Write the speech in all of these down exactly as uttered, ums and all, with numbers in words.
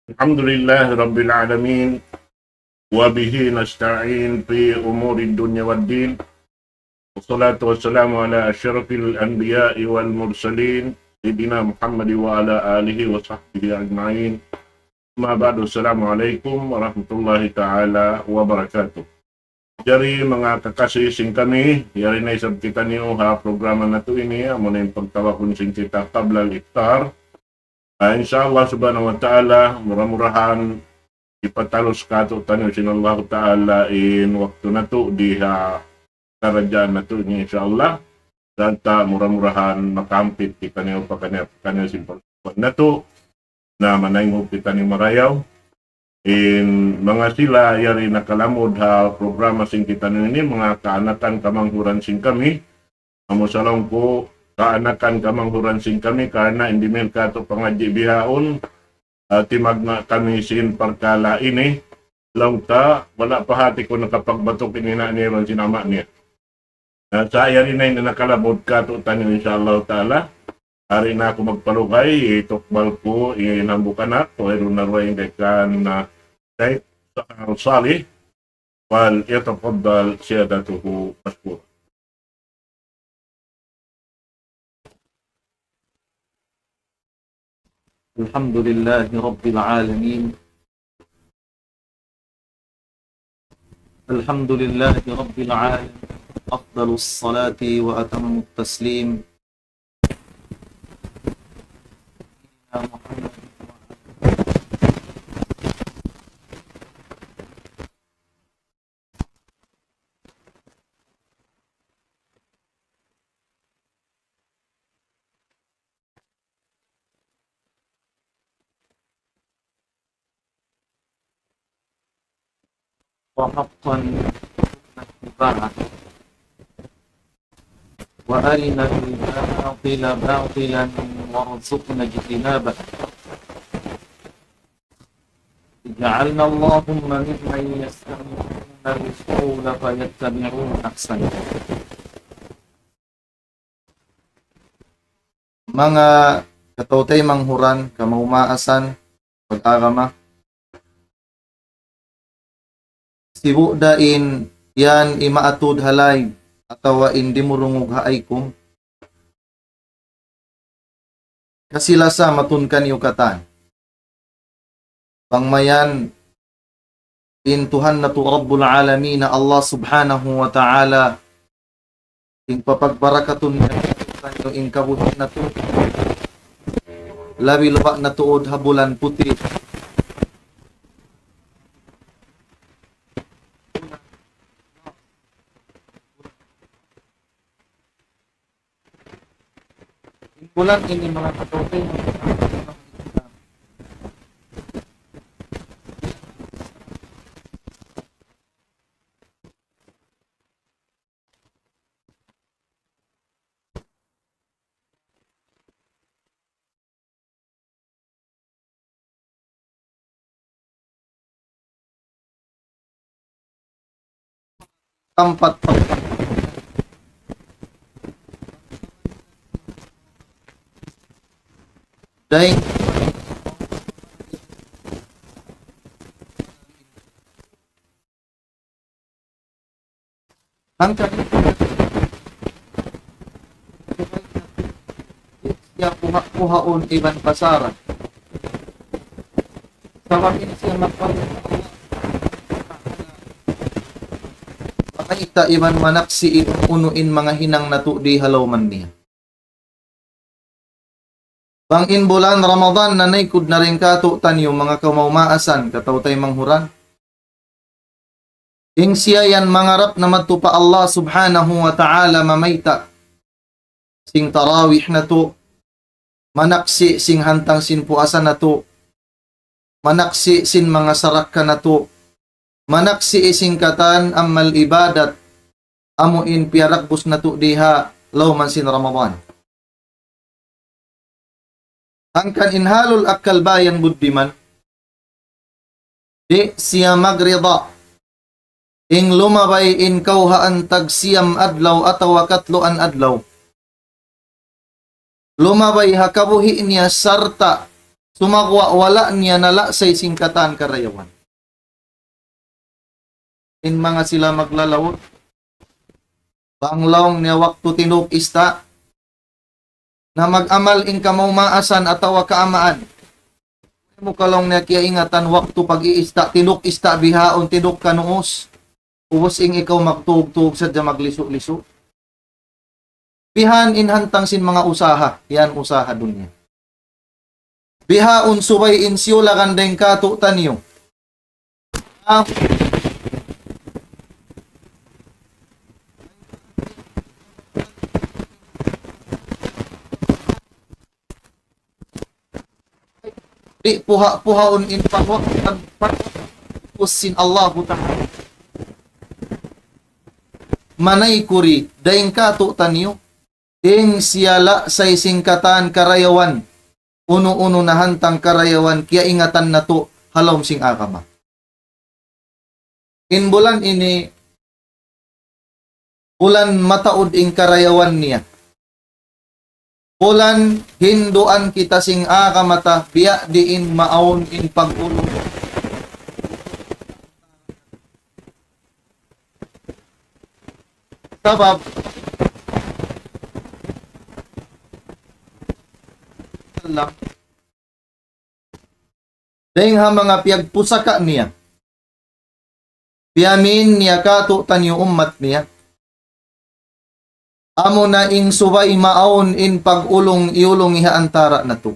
الحمد لله رب العالمين، وبه نستعين في أمور الدنيا والدين، والصلاة والسلام على أشرف الأنبياء والمرسلين، سيدنا محمد وعلى آله وصحبه أجمعين. أما بعد، السلام عليكم ورحمة الله تعالى وبركاته. Jari manga kakasi sin kami, yari na isab kitaniyu ha programa natu' ini, amu na in pagtawagun sin kita qabla al-iftar. Ah, insya Allah subhanahu wa ta'ala, mura-murahan ipatalus katu'taniyu sin Allah ta'ala in waktu natu' di ha karadjaan natu' ini, insya Allah. Sarta' mura-murahan makampit kitaniyu pakaniya-pakaniya sin pagtawagun natu'. Na manaynghug kitaniyu marayaw. In manga sila yari nakalamud ha programa sin kitaniyu ini, manga kaanakan kamanghuran sin kami, amu sa laung ku, kaanakan kamanghuran sin kami, karna' in dimihil katu' pangadji' bihaun, ah, timagna' kami sin parkala' ini, laung ta, wala' pa hati ku nakapagbatuk in ina' niya iban sin ama' niya. Na sa' yari na in nakalamud katu'taniyu, insya Allah ta'ala. Di' na aku magpalugay, itukbal ku in hambuuk anak, kayruun na dugaing dayn kan, ah, Sheikh Sa'ar Salih, فليتفضل سيادته مشكورا. الحمد لله رب العالمين. الحمد لله رب العالمين. أفضل الصلاة وأتم التسليم على محمد وعلى وحقا اتباعه. وأرنا الباطل باطلا وارزقنا اجتنابه. اجعلنا اللهم ممن يستمعون القول فيتبعون أحسنه. Manga kataw-taymanghuran, kamaas-maasan pag-agama. Sibu' da in yan imaatud ha live atawa in dimurungug ha aykum. Kasi-lasa matun kaniyu katan. Bang mayan in Tuhan natu' Rabbul Alamin na Allah Subhanahu wa Ta'ala, in papagbarakatun niya kaniyu in kabuhi' natu'. Labi-labi na tuud ha bulan puti'. Bulan ini manga kataw-taymanghuran, tampat pagkaun. Dayn hangkan siya kuha-kuhaun iban pasaran. Sabab in siya magpalugay, pakita iban manaksi' in unu in manga hinang natu' di ha lawm niya. Bang in bulan Ramadan nanaykud na dayn katu'taniyu manga kamaas-maasan, kataw-taymanghuran. In siya yan mangarap na madtu pa Allah Subhanahu wa Ta'ala mamayta' sin tarawih natu', manaksi' sin hantang sin puasa natu', manaksi' sin manga sarakka natu', manaksi' sin katan amal ibadat, amu in piyaragbus natu' di ha lawm sin Ramadan. Hangkan in halul akkal bayan buddiman, di' siya magrida in lumabay in kawhaan tag siyam adlaw atawa katluan adlaw. Lumabay ha kabuhi' niya sarta' Sumagawa' wala' niya nalasa in katan karayawan. In manga sila maglalaut, bang laung niya waktu tindug ista', na mag-amal in kamaas-maasan atawa kaamaan. Di' mu ka laung niya kiyaingatan waktu pag-iista', tindug ista' bihaun, tindug kanuus. Ubus in ikaw magtug-tug sadja maglisu-lisu. Bihan in hantang sin manga usaha, yan usaha dunya. Bihaun subay in siyulagan dayn kātu'niyu. Ah, di' puha-puhaun in pagwaktan, pagwaktan sin Allahu Ta'ala. Manay kuri, dayn kātu'niyu, in siya lasa in katan karayawan, unu-unu na hantang karayawan, kiyaingatan natu', ha lawm sin agama. In bulan ini, bulan mataud in karayawan niya. Bulan hinduan kita sin agama ta, biya' diin maawn in pag-ulung. Sabab, dayn ha manga piyagpusaka niya, piyamin niya kātu'niyu ummat niya, amuna in subay maawn in pag-ulung-iyulung ha antara' natu'.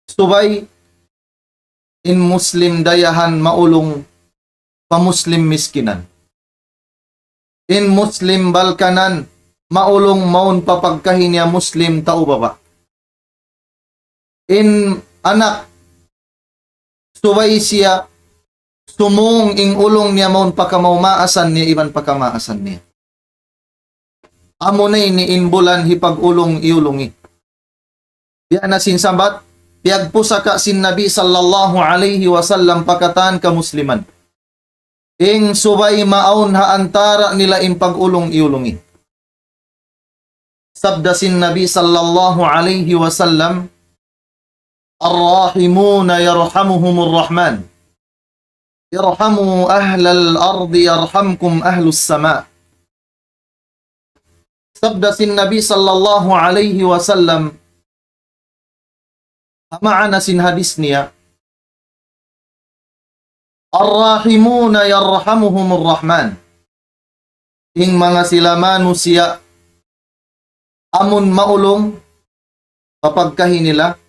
Subay in Muslim dayahan maulung pa Muslim miskinan. In Muslim balkanan maulung mawn pa pagkahi niya Muslim tau baba'. In anak, subay siya sumung in ulung niya mawn pa kamaas-maasan niya iban pa kamaas-maasan niya. Amuna ini in bulan hipag-ulung-iyulungi. Biya' na sin sabat, piyagpusaka sin Nabi sallallahu alayhi wasallam pa katan kamusliman. In subay maawn ha antara' nila in pag-ulung-iyulungi. Sabda sin Nabi sallallahu alayhi wasallam, الراحمون يرحمهم الرحمن. ارحموا أهل الأرض يرحمكم أهل السماء. Sabda sin Nabi sallallahu alayhi wasallam, ha maana sin hadis niya, الراحمون يرحمهم الرحمن. In manga sila manusiya' amun maulung pa pagkahi nila,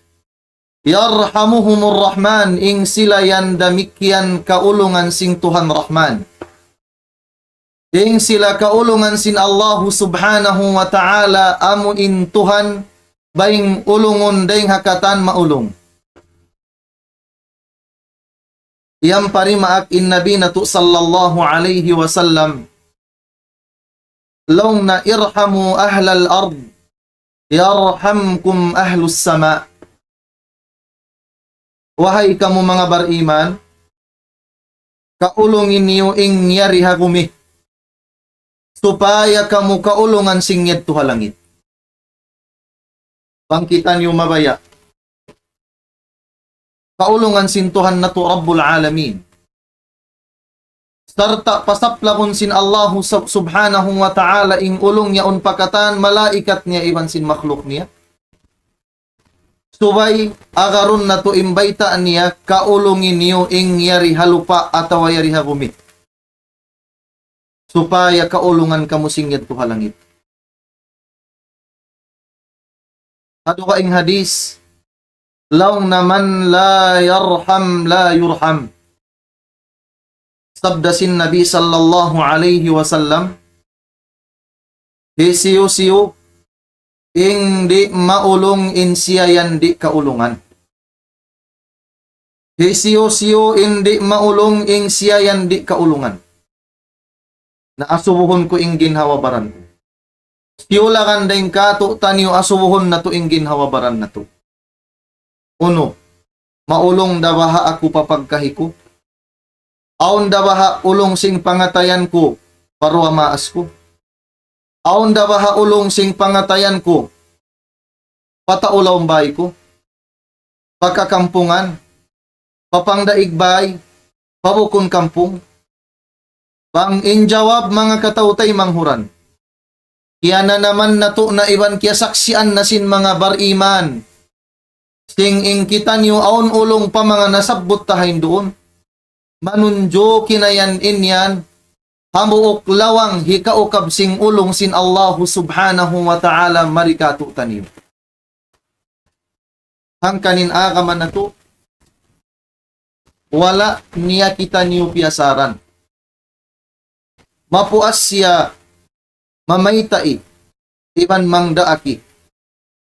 يرحمهم الرحمن, in sila yan damikkiyan kaulungan sin Tuhan Rahman. In sila kaulungan sin Allahu Subhanahu wa Ta'ala, amu in Tuhan, baying ulungun dayng ha katan maulung. Yan pa rimaak in Nabi natu' sallallahu alayhi wasallam, laung niya, ارحموا أهل الأرض يرحمكم أهل السماء. Wahai kamu manga bariman, kaulungi niyu in yari ha gumi, supaya kamu kaulungan sin yadtu ha langit. Bang kitaniyu mabaya', kaulungan sin Tuhan natu' Rabbul Alamin. Sarta' pasaplagun sin Allahu sub-, Subhanahu wa Ta'ala in ulung yaun pa katan malaikat niya iban sin makhluk niya. Subay agarun natu' in bayta' niya, kaulungi niyu in yari ha lupa' atawa yari ha gumi, supaya kaulungan kamu sin yadtu ha langit. Ha dugaing hadis, laung niya, من لا يرحم لا يرحم. Sabda sin Nabi sallallahu alayhi wasallam, hisiyu-siyu in di' maulung in siya yan di' kaulungan. Hisiyu-siyu in di' maulung in siya yan di' kaulungan. Na asubuhun ku in ginhawa-baran ku. Siyulagan dayng kātu'niyu, asubuhun natu' in ginhawa-baran natu'. Unu, maulung da baha' aku pa pagkahi ku? Awn da baha' ulung sin pangatayan ku pa duwa maas ku? Awn da baha' ulung sin pangatayan ku pa tau lawm bāy ku? pa kakampungan, pa pangdaig bay, pa bukun kampung? Bang in jawab, manga kataw-taymanghuran, kiyananaman natu' na iban kiyasaksian na sin manga bariman, sin in kitaniyu awn ulung pa manga nasabbut ta ha yan duun, manunjuki na yan in yan hambuuk lawang hikaukab sin ulung sin Allahu Subhanahu wa Ta'ala mari katu'taniyu. Hangkan in agama natu', wala' niya kitaniyu piyasaran. Mapuas siya mamaytai iban mangdaaki.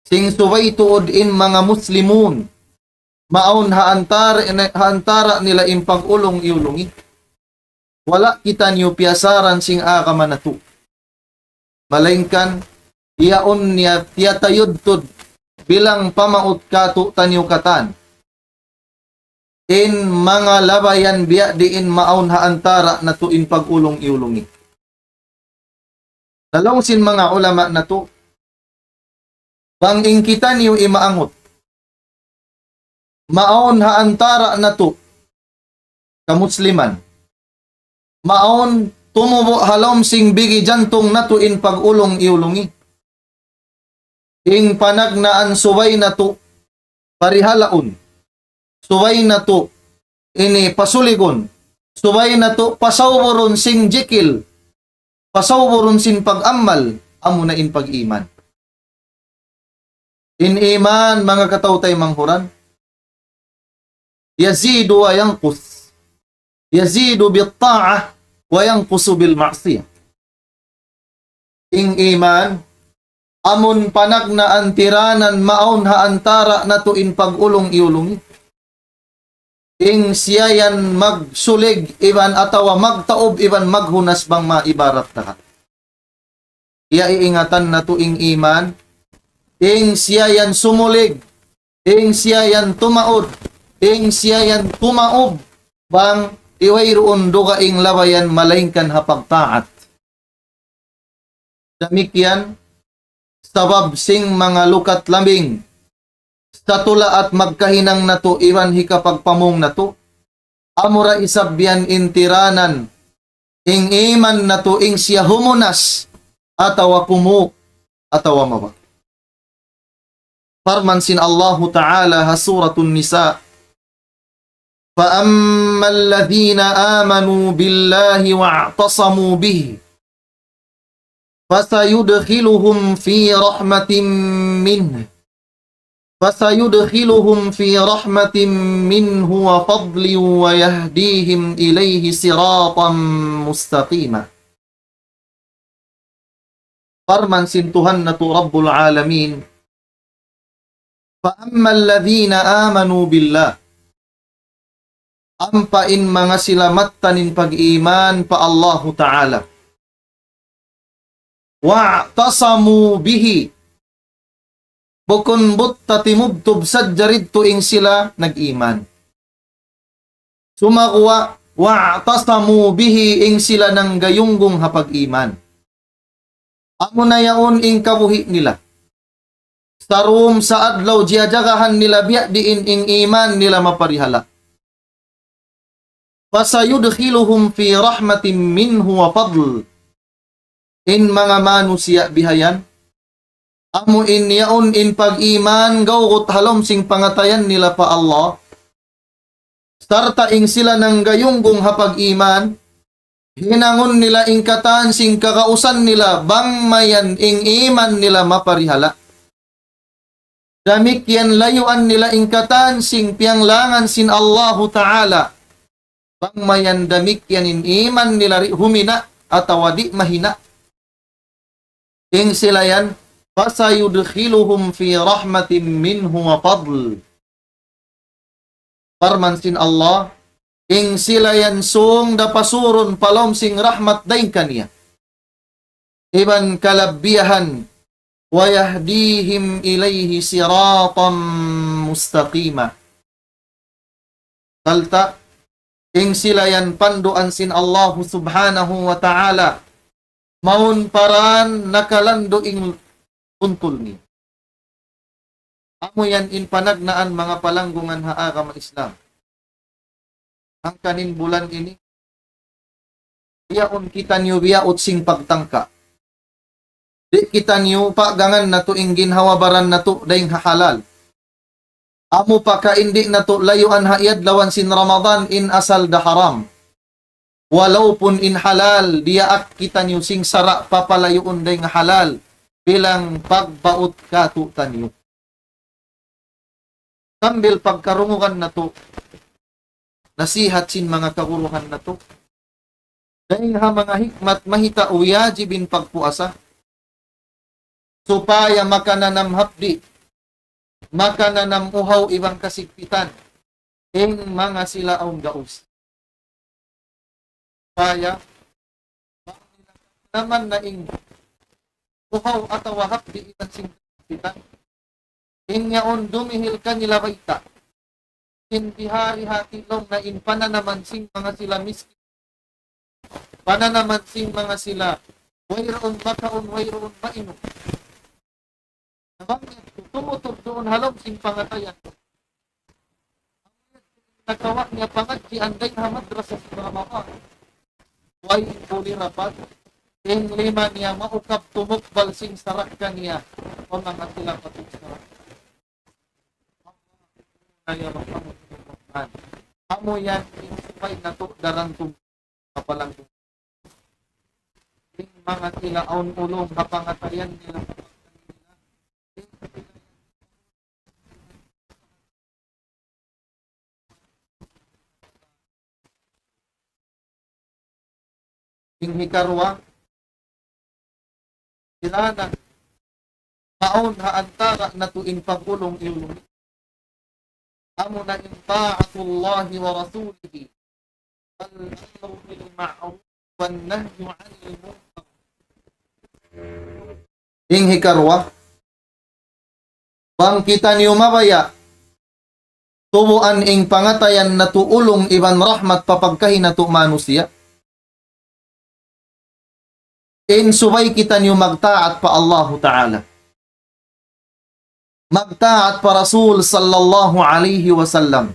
Sin subay tuud in manga Muslimun, maawn ha antara, ha antara nila in pag-ulung-iyulungi. Wala' kitaniyu piyasaran sin agama natu'. Malaingkan, yaun niya tiyatayud tuud bilang pamaut katu'taniyu katan in manga labayan biya' diin maawn ha antara natu' in pag-ulung-iyulungi. Laung sin manga ulama natu', bang in kitaniyu imaangut, maawn ha antara natu' kamusliman, maawn tumubu' ha lawm sin bigi jantung natu' in pag-ulung-iyulungi. In panagnaan subay natu' parihalaun, subay natu' ini pasuligun, subay natu' pasawburun sin jikil, pasawburun sin pag-amal, amuna in pag-iman. In iman, manga kataw-taymanghuran, يزيد وينقص. يزيد بالطاعة وينقص بالمعصية. In iman, amun panagnaan tiranan maawn ha antara natu' in pag-ulung-iyulungi. In siya yan magsulig iban atawa magtaub iban maghunas bang maibarat ta. Iya iingatan natu' in iman, in siya yan sumulig, in siya yan tumaud, in siya yan tumaub, bang di' wayruun dugaing labayan malaingkan ha pagtaat. Damikkiyan, sabab sin manga lukat lambing, satulaat magkahinang natu' iban hikapagpamung natu', amura isab yan in tiranan, in iman natu' in siya humunas, atawa kumu', atawa mabak. Parman sin Allahu Ta'ala ha Suratun Nisa, فأما الذين آمنوا بالله واعتصموا به فسيدخلهم في رحمة منه، فسيدخلهم في رحمة منه وفضل ويهديهم إليه صراطا مستقيما. Parman sin Tuhan natu' Rabbul Alamin, فأما الذين آمنوا بالله. Ampa in manga sila mattan in pag-iman pa Allahu Ta'ala. واعتصموا به. Bukun butta timubtub sadja didtu in sila nag-iman. Sumagawa', واعتصموا به, in sila nanggayunggung ha pag-iman. Amuna yaun in kabuhi' nila. Sarum sa adlaw jiyajagahan nila biya' diin in iman nila maparihala'. فسيدخلهم في رحمة منه وفضل. In manga manusiya' bihayan, amu in yaun in pag-iman gawgut ha lawm sin pangatayan nila pa Allah, sarta' in sila nanggayunggung ha pag-iman, hinangun nila in katan sin kagausan nila, bang mayan in iman nila maparihala'. Damikkiyan layuan nila in katan sin piyanglangan sin Allahu Ta'ala, bang mayan damikkiyan in iman nila di' humina' atawa di' mahina'. In sila yan, فسيدخلهم في رحمة منه وفضل. Parman sin Allah, in sila yan sung da pasurun pa lawm sin rahmat dayn kaniya iban kalabbiyahan, ويهديهم إليه صراطا مستقيما. Sarta', in sila yan panduan sin Allahu Subhanahu wa Ta'ala, mawn pa dān nakalandu' in untul niya. Amu yan in panagnaan manga palanggungan ha agama Islam. Hangkan in bulan ini, biyaun kitaniyu biyaun sin pagtangka. Di' kitaniyu pagangan natu' in ginhawa-baran natu' dayng ha halal. Amu pa ka in di' natu' layuan ha iyadlawan sin Ramadan in asal da haram. Walaupun in halal, diyaak kitaniyu sin sara' papalayuun dayng ha halal, bilang pagbaut katu'taniyu. Sambil pagkarungugan natu', nasihat sin manga kaguruhan natu'. Dayng ha manga hikmat mahita' wajib in pagpuasa. Supaya makananam hapdi', makananam uhaw iban kasigpitan in manga sila awn gaus. Supaya naman na in uhaw atawa hapdi' iban sin kasigpitan. In yaun dumihil kanila bayta'. In bihari hati laung na in pananaman sin manga sila miskin. Pananaman sin manga sila wayruun makaun, wayruun mainum. Na bang yadtu tumutud duun ha lawm sin pangatayan. Nakawa' niya pangadjian dayng ha madrasa sin Ramadan. Way puli rapat. In lima niya maukab tumukbal sin sara' kaniya. O manga sila patut sara'. Amu yan in subay natu' daran tum-, kapalang tum-, in manga sila awn ulung ha pangatayan nila. In hikaruwa, sila na maawn ha antara natu' in pag-ulung-iyulung. Amuna in ta'atullahi wa rasulihi, wal amru bil ma'ruf wan nahyu anil munkar. In hikaruwa, bang kitaniyu mabaya' tubuan in pangatayan natu' ulung iban rahmat pa pagkahi natu' manusiya'. In subay kitaniyu magtaat pa Allahu Ta'ala. Magtaat pa Rasul sallallahu alayhi wasallam.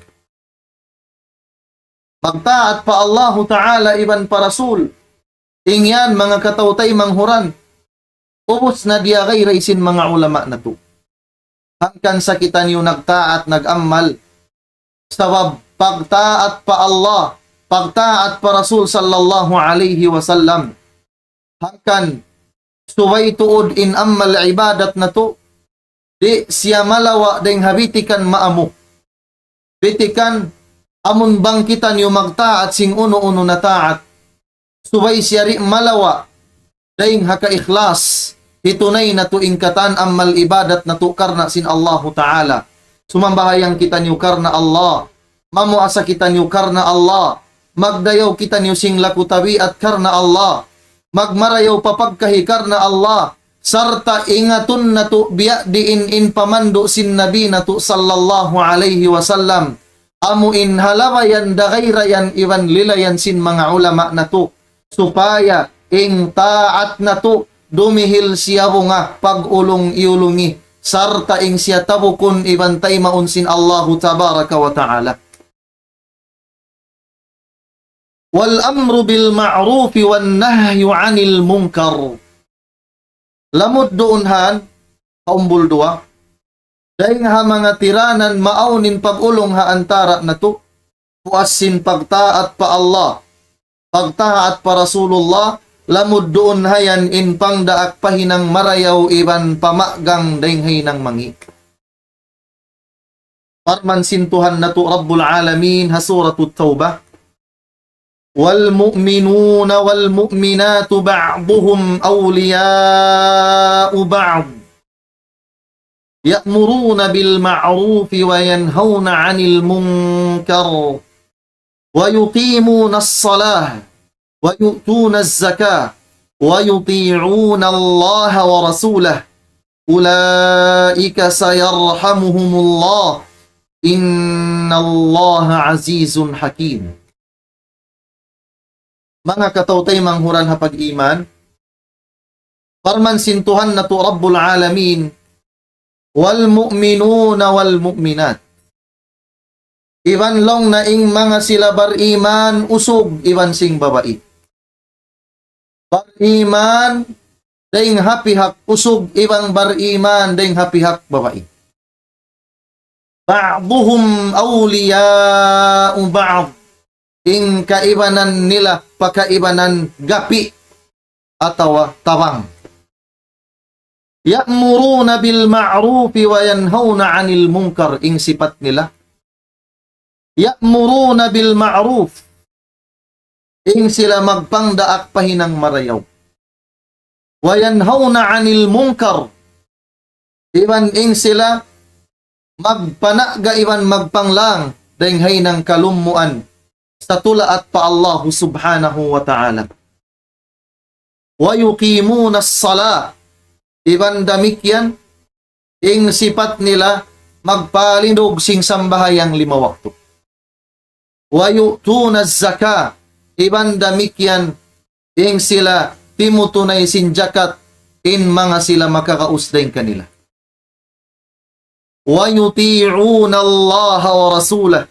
Magtaat pa Allahu Ta'ala iban pa Rasul. In yan manga kataw-taymanghuran. Ubus na diyagay da isab sin manga ulama natu'. Hangkan sa kitaniyu nagtaat, nag-amal. Sabab pagtaat pa Allah, pagtaat pa Rasul sallallahu alayhi wasallam. Hangkan subay tuud in amal ibadat natu', di' siya malawa' dayng ha bitikan maamu. Bitikan amun bang kitaniyu magtaat sin unu-unu na taat. Subay siya di' malawa' dayng ha kaikhlas, hitunay natu' in katan amal ibadat natu' karna' sin Allahu Ta'ala. Sumambahayang kitaniyu karna' Allah. Mamuasa kitaniyu karna' Allah. Magdayaw kitaniyu sin laku tabiat karna' Allah. Magmarayaw pa pagkahi karna' Allah. Sarta' ingatun natu' biya' diin in pamandu' sin Nabi natu' sallallahu alayhi wasallam. Amu in halabayan, dagayrayan, iban lilayan sin manga ulama natu'. Supaya in taat natu' dumihil siya bunga pag-ulung-iyulungi. Sarta' in siya tabukun iban taymaun sin Allahu Tabaraka wa Ta'ala. Wal amru bil ma'rufi wan nahyu anil munkar. Lamud duun han, kaumbul duwa. Dayng ha manga tiranan maawn in pag-ulung ha antara natu'. Puas sin pagtaat pa Allah. Pagtaat pa Rasulullah, lamud duun ha yan in pangdaak pa hinang marayaw iban pamagang dayng ha hinang mangi'. Parman sin Tuhan natu' Rabbul Alamin ha Suratut Tawbah. والمؤمنون والمؤمنات بعضهم أولياء بعض يأمرون بالمعروف وينهون عن المنكر ويقيمون الصلاة ويؤتون الزكاة ويطيعون الله ورسوله أولئك سيرحمهم الله إن الله عزيز حكيم. Manga kataw-taymanghuran ha pag-iman, parman sin Tuhan natu' Rabbul Alamin, والمؤمنون والمؤمنات. Iban laung na in manga sila bariman usug iban sin babai. Bariman dayn ha pihak usug iban bariman dayn ha pihak babai. بعضهم أولياء بعض. In kaibanan nila pa kaibanan gapi atawa tabang. يأمرون بالمعروف وينهون عن المنكر. In sipat nila. يأمرون بالمعروف. In sila magpangdaak pa hinang marayaw. وينهون عن المنكر. Iban in sila magpanagga iban magpanglang dayn ha hinang kalummuan sa tulaat pa Allah subhanahu wa ta'ala. ويقيمون الصلاة. Iban damikkiyan, in sipat nila magpalindug sin sambahayang lima waktu. ويؤتون الزكاة. Iban damikkiyan, in sila timutunay sin jakat, in manga sila makakaus dayn kanila. ويطيعون الله ورسوله.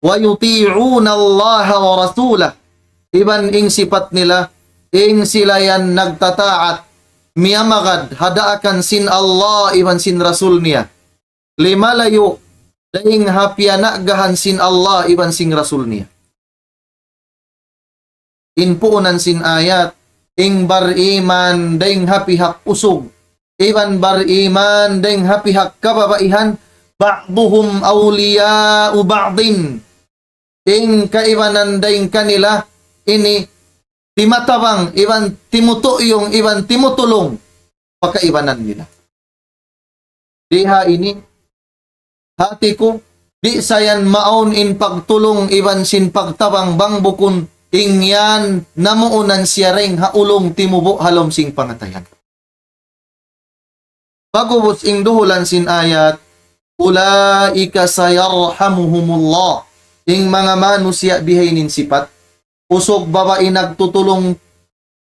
ويطيعون الله ورسوله. Iban in sipat nila, in sila yan nagtataat, miyamagad ha daakan sin Allah iban sin Rasul niya. Limalayu' dayn ha piyanaggahan sin Allah iban sin Rasul niya. In puunan sin ayat, in bariman dayn ha pihak usug, iban bariman dayn ha pihak kababaihan, بعضهم أولياء بعض. In kaibanan dayn kanila ini timatabang, iban timutuyung, iban timutulung pa kaibanan nila. Di ha ini, hati ku, di' sa yan maawn in pagtulung iban sin pagtabang bang bukun in yan namuunan siya dayn ha ulung timubu' ha lawm sin pangatayan. Pag'ubus in duhulan sin ayat, أولئك سيرحمهم الله. In manga manusiya' bihaini in sipat, usug babai nagtutulung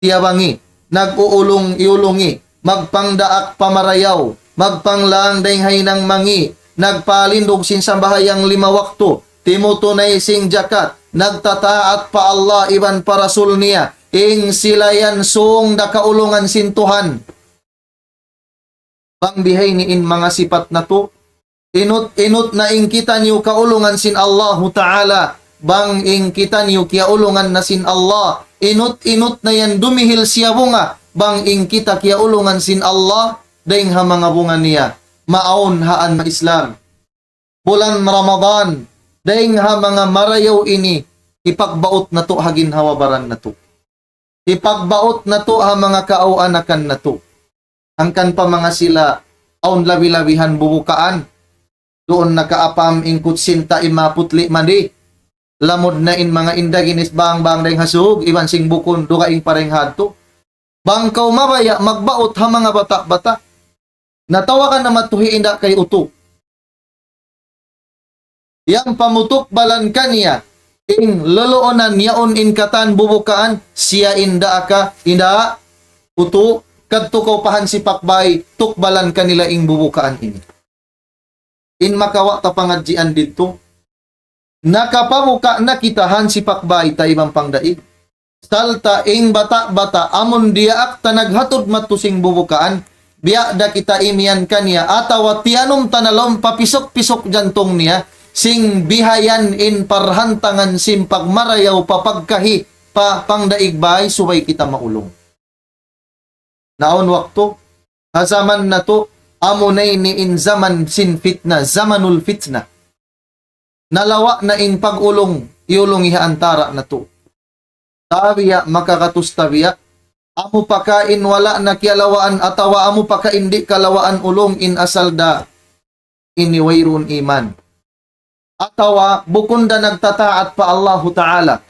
tiyabangi, nag-uulung-iyulungi, magpangdaak pa marayaw, magpanglang dayn ha hinang mangi', nagpalindug sin sambahayang lima waktu, timutunay sin jakat, nagtataat pa Allah iban pa Rasul niya, in sila yan sung da kaulungan sin Tuhan. Bang bihaini in manga sipat natu', inut-inut na in kitaniyu kaulungan sin Allahu Ta'ala, bang in kitaniyu kiyaulungan na sin Allah, inut-inut na yan dumihil siya bunga, bang in kita kiyaulungan sin Allah, dayn ha manga bunga niya, maawn ha agama Islam. Bulan Ramadan, dayn ha manga marayaw ini, ipagbaut natu' ha ginhawa-baran natu'. Ipagbaut natu' ha manga kaaw-anakan natu'. Hangkan pa manga sila, awn labi-labihan bubukaan. Duun nakaapam in kutsinta ima putli' mandi. Lamud na in manga indaginis bang-bang dayn ha sug, iban sin bukun, dugaing pa dayn ha adtu. Bang kaw mabaya' magbaut ha manga bata'-bata'. Natawagan na matuhi inda kay utu'. Yan pamutukbalan kaniya, in luluunan yaun in katan bubukaan, siya inda aka, inda, utu', kadtu kaw pa hansipak bay, tukbalan kanila in bubukaan ini. In makawa' ta pangadjian didtu, nakapabuka' na kita hansipak bay ta iban pangdaig. Sarta' in bata'-bata' amun diyaak ta naghatud madtu sin bubukaan, biya' da kita imiyan kaniya, atawa tiyanum ta na lawm pa pisuk-pisuk jantung niya, sin bihayan in parhantangan sin pagmarayaw pa pagkahi pa pangdaig bay subay kita maulung. Na awn waktu, ha jaman natu', amuna ini in jaman sin fitna, zamanul fitna. Nalawa' na in pag-ulung, iyulungi ha antara' natu'. Tabiya', makakatus tabiya'. Amu pa ka in wala' na kiyalawaan atawa amu pa ka in di' kalawaan ulung in asal da ini wayruun iman. Atawa bukun da nagtataat pa Allahu Ta'ala.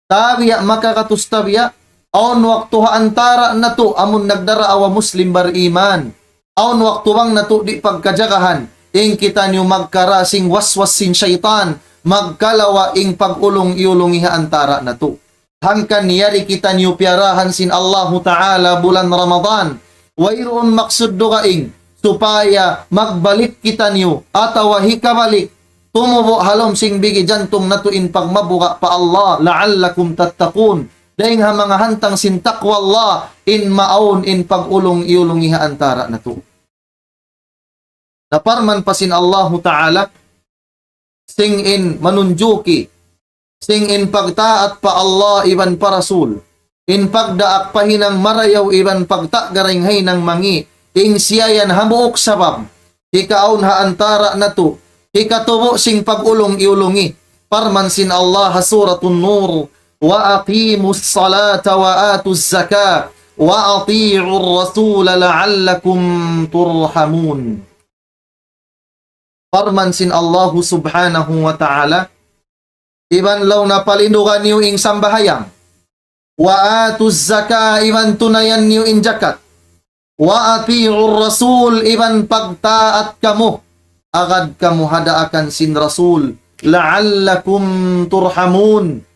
Tabiya', makakatus tabiya', awn waktu ha antara' natu' amun nagdaraawa Muslim bariman. Awn waktu bang natu' di' pagkajagahan, in kitaniyu magkara sin waswas sin saytan, magkalawa' in pag-ulung-iyulungi ha antara' natu'. Hangkan yari kitaniyu piyarahan sin Allahu Ta'ala bulan Ramadan. Wayruun maksud dugaing, supaya magbalik kitaniyu, atawa hikabalik, tumubu' ha lawm sin bigi jantung natu' in pagmabuga' pa Allah, لعلكم تتقون. Dayng ha manga hantang sin taqwa Allah, in maawn in pag-ulung-iyulungi ha antara' natu'. Na parman pa sin Allahu Ta'ala, sin in manunjuki, sin in pagtaat pa Allah iban pa Rasul, in pagdaak pa hinang marayaw iban pagtagaraing ha hinang mangi', in siya yan hambuuk sabab, hikaawn ha antara' natu', hikatubu' sin pag-ulung-iyulungi. Parman sin Allah ha Suratun Nur, وأقيموا الصلاة وآتوا الزكاة وأطيعوا الرسول لعلكم ترحمون. Parman sin Allahu Subhanahu wa Ta'ala, iban laung niya palindugan niyu in sambahayang. وآتوا الزكاة, iban tunayan niyu in jakat. وأطيعوا الرسول, iban pagtaat kamu. Agad kamu ha daakan sin Rasul. لعلكم ترحمون.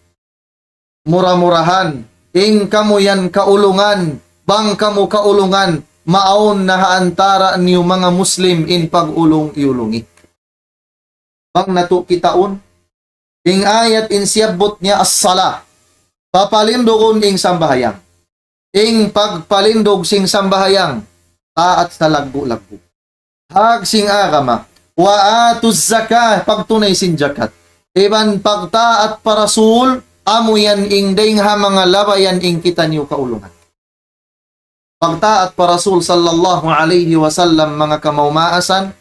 Mura-murahan, in kamu yan kaulungan, bang kamu kaulungan, maawn na ha antara' niyu manga Muslim in pag-ulung-iyulungi. Bang natu' kitaun, in ayat in siyabbut niya as-salah, papalindugun in sambahayang. In pagpalindug sin sambahayang, taat salaggu'-laggu'. Hag sin agama, وآتوا الزكاة, pagtunay sin jakat. Iban pagtaat pa Rasul, amu yan in dayng ha manga labayan in kitaniyu kaulungan. Pagtaat pa Rasul sallallahu alayhi wasallam, manga kamaas-maasan,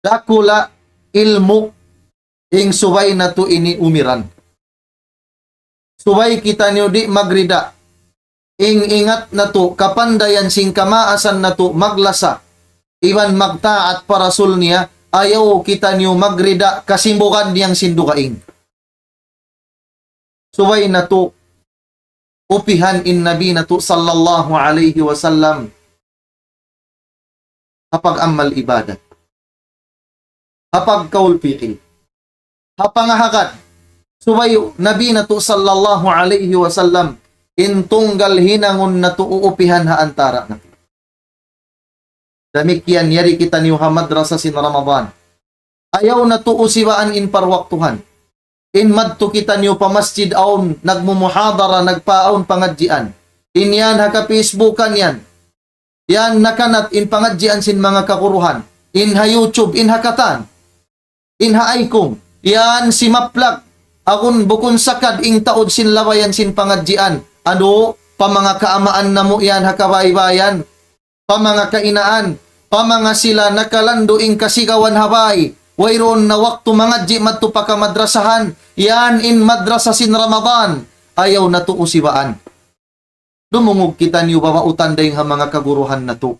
dakula' ilmu' in subay natu' ini umiran. Subay kitaniyu di' magrida. In ingat natu', kapandayan sin kamaasan natu', maglasa, iban magtaat pa Rasul niya, ayaw kitaniyu magrida kasimbugan niyang sin dugaing. Subay natu' upihan in Nabi natu' sallallahu alayhi wasallam ha pag-amal ibadat, ha pagkaul fiqh, ha pangahagad. Subay Nabi natu' sallallahu alayhi wasallam in tunggal hinangun natu' uupihan ha antara' natu'. Damikkiyan yari kitaniyu ha madrasa sin Ramadan. Ayaw natu' usibaan in parwaktuhan. In madtu kitaniyu pa masjid awn nagmumuhadara, nagpaawn pangadjian. In yan ha ka-Facebookan yan. Yan nakanat in pangadjian sin manga kaguruhan. In ha YouTube, in ha katan. In ha Aykung. Yan simaplag. Agun bukun sakad in taud sin labayan sin pangadjian. Anu, pa manga kaamaan namu' yan ha kabaybayan. Pa manga kainaan, pa manga sila nakalandu' in kasigawan ha bay, wayruun na waktu mangadji' madtu pa kamadrasahan, yan in madrasa sin Ramadan, ayaw natu' usibaan. Dumungug kitaniyu babautan dayng ha manga kaguruhan natu'.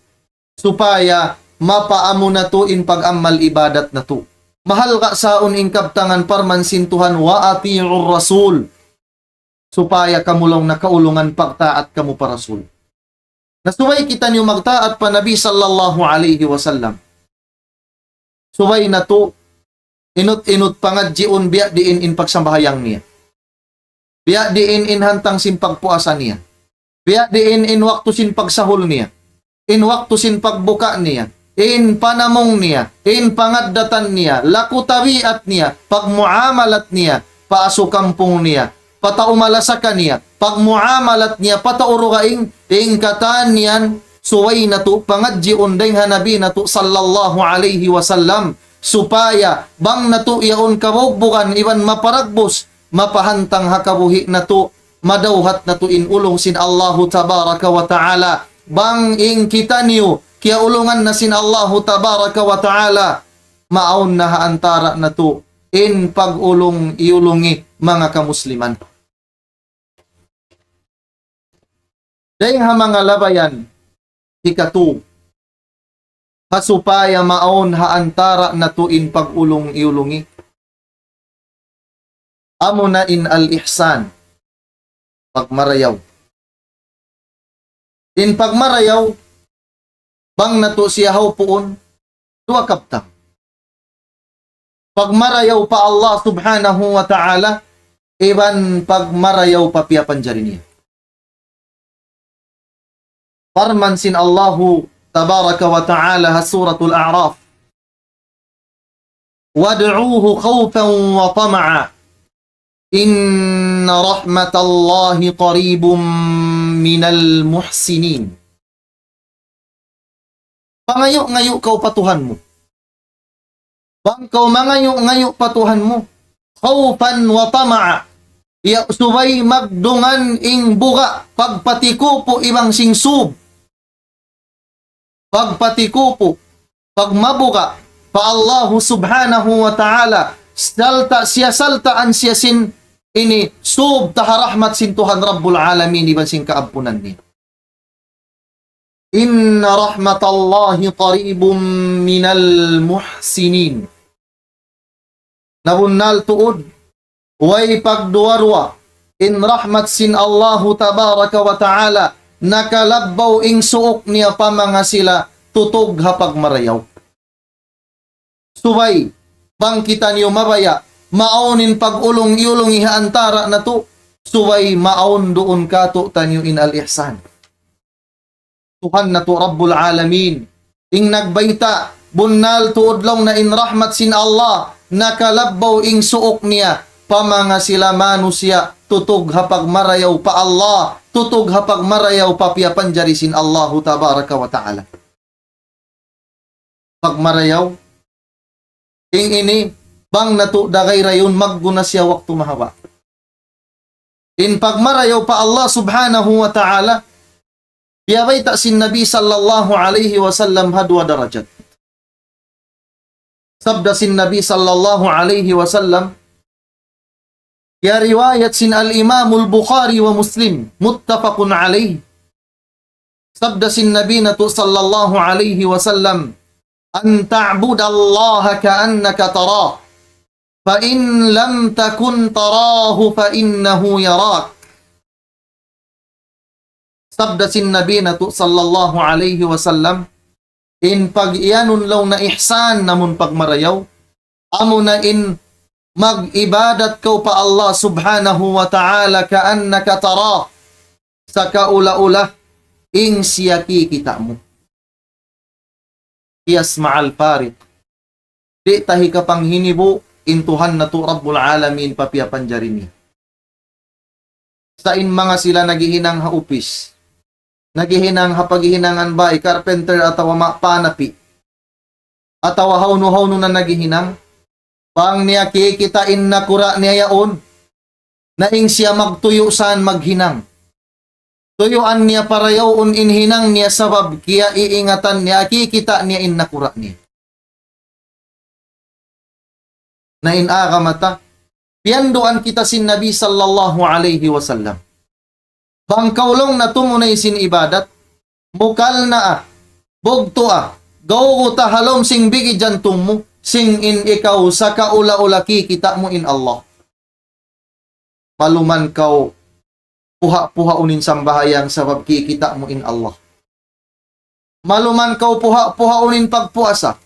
Supaya mapaamu natu' in pag-amal ibadat natu'. Mahalga' saun in kabtangan parman sin Tuhan, وأطيعوا الرسول. Supaya kamu laung niya kaulungan pagtaat kamu pa Rasul. Na subay kitaniyu magtaat pa Nabi sallallahu alayhi wasallam. Subay natu' inut-inut pangadjiun biya' diin in pagsambahayang niya. Biya' diin in hantang sin pagpuasa niya. Biya' diin in waktu sin pagsahul niya. In waktu sin pagbuka niya, in panamung niya, in pangaddatan niya, laku tabiat niya, pagmuamalat niya, pa asu kampung niya, pa tau malasaka niya, pagmuamalat niya, pa tau dugaing, in katan yan, subay natu' pangadjiun dayng ha Nabi natu' sallallahu alayhi wasallam, supaya bang natu' yaun kabugbugan iban maparagbus, mapahantang ha kabuhi' natu', madawhat natu' in ulung sin Allahu tabaraka wa ta'ala. Bang in kitaniyu, kiyaulungan na sin Allahu tabaraka wa ta'ala, maawn na ha antara' natu' in pag-ulung-iyulungi manga kamusliman. Dayng ha manga labayan, hikatu, ha supaya maawn ha antara' natu' in pag-ulung-iyulungi. Amuna in al-ihsan, pagmarayaw. In pagmarayaw, bang natu' siya hawpuun, duwa kabtang. Pagmarayaw pa Allah subhanahu wa ta'ala, iban pagmarayaw pa piyapanjari niya. Parman sin Allahu tabaraka wa ta'ala ha Suratul A'raf, وادعوه خوفا وطمعا إن رحمة الله قريب من المحسنين. Pangayu'-ngayu' kaw pa Tuhan mu. Bang kaw mangayu'-ngayu' pa Tuhan mu, khawfan wa tama'a, ya subay magdungan in buga' pagpatikupu' iban sin sūb. Pagpatikupu', pagmabuga' pa Allahu Subhanahu wa Ta'ala, salta' siya, saltaan siya sin ini sūb ta ha rahmat sin Tuhan Rabbul Alamin iban sin kaampunan niya. إن رحمة الله قريب من المحسنين. Na bunnal tuud, way pagduwa-ruwa, in rahmat sin Allahu tabaraka wa ta'ala, nakalabbaw in suuk niya pa manga sila tutug ha pagmarayaw. Subay, bang kitaniyu mabaya', maawn in pag-ulung-iyulung ha antara' natu', subay maawn duun kātu'niyu in al-ihsan. Tuhan natu' Rabbul Alamin. In nagbayta', bunnal tuud laung niya in rahmat sin Allah, nakalabbaw in suuk niya, pa manga sila manusiya', tutug ha pagmarayaw pa Allah, tutug ha pagmarayaw pa piyapanjari sin Allahu tabaraka wa ta'ala. Pagmarayaw, in ini, bang natu' da gairayun, magguna siya waktu mahaba'. In pagmarayaw pa Allah subhanahu wa ta'ala, biyabayta' sin Nabi sallallahu alayhi wasallam ha duwa darajat. Sabda sin Nabi sallallahu alayhi wasallam, ya riwayat sin al-Imamul Bukhari wa Muslim, muttafaqun alayh. Sabda sin Nabi natu' sallallahu alayhi wasallam, أن تعبد الله كأنك تراه، فإن لم تكن تراه فإنه يراك. Sabda sin Nabi natu' sallallahu alayhi wasallam, in pag-iyanun laung niya ihsan amun pagmarayaw, amuna in mag-ibadat kaw pa Allah subhanahu wa ta'ala كأنك تراه, sakaula-ula in siya kikita' mu. قياس مع الفارق. Di' ta hikapanghinibu' in Tuhan natu' Rabbul Alamin pa piyapanjari niya. Sa' in manga sila naghihinang ha upis, naghihinang ha paghihinangan bāy, carpenter atawa ma-, panapi, atawa hawnu-hawnu na naghihinang, bang niya kikita' in nakura' niya yaun, na in siya magtuyu' saan maghinang. Tuyuan niya parayawun in hinang niya sabab kiyaiingatan niya, kikita' niya in nakura' niya. Na in agama ta, piyanduan kita sin Nabi sallallahu alayhi wasallam. Bang kaw laung niya tumunay sin ibadat, mukal naa, bugtu' a, gawgu ta ha lawm sin bigi jantung mu, sin in ikaw sakaula-ula kikita' mu in Allah. Maluman kaw puha'-puhaun in sambahayang sabab kikita' mu in Allah. Maluman kaw puha'-puhaun in pagpuasa,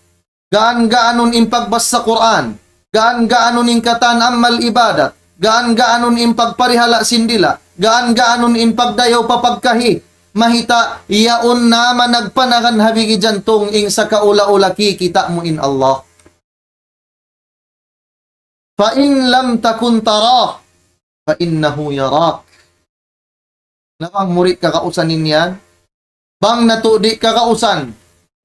gaan-gaanun in pagbassa Qur'an, gaan-gaanun in katan amal ibadat, gaan-gaanun in pagparihala' sin dila', gaan-gaanun in pagdayaw pa pagkahi, mahita' yaun na managpanagan ha bigi jantung in sakaula-ula kikita' mu in Allah. فإن لم تكن تراه فإنه يراك. Na bang mu di' kagausan in yan, bang natu' di' kagausan,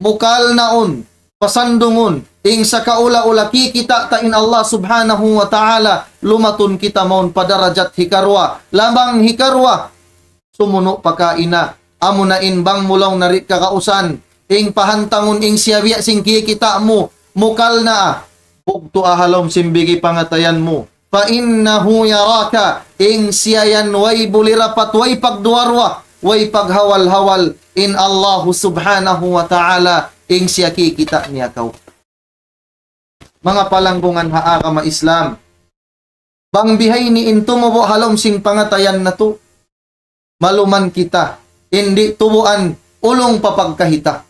mukal naun, pasandungun, in sakaula-ula kikita' ta in Allah subhanahu wa ta'ala, lumatun kita mawn pa darajat hikaruwa, lamang hikaruwa, sumunu' pa kaina, amuna in bang mu laung niya di' kagausan, in pahantangun in siya biya' sin kikita' mu, mukal naa, bugtu' a ha lawm sin bigi pangatayan mu. فإنه يراك, in siya yan way bulirapat, way pagduwa-ruwa, way paghawal-hawal, in Allahu subhanahu wa ta'ala, in siya kikita' niya kaw. Manga palanggungan ha agama Islam. Bang bihaini in tumubu' ha lawm sin pangatayan natu'. Maluman kita, in di' tubuan ulung pa pagkahi ta.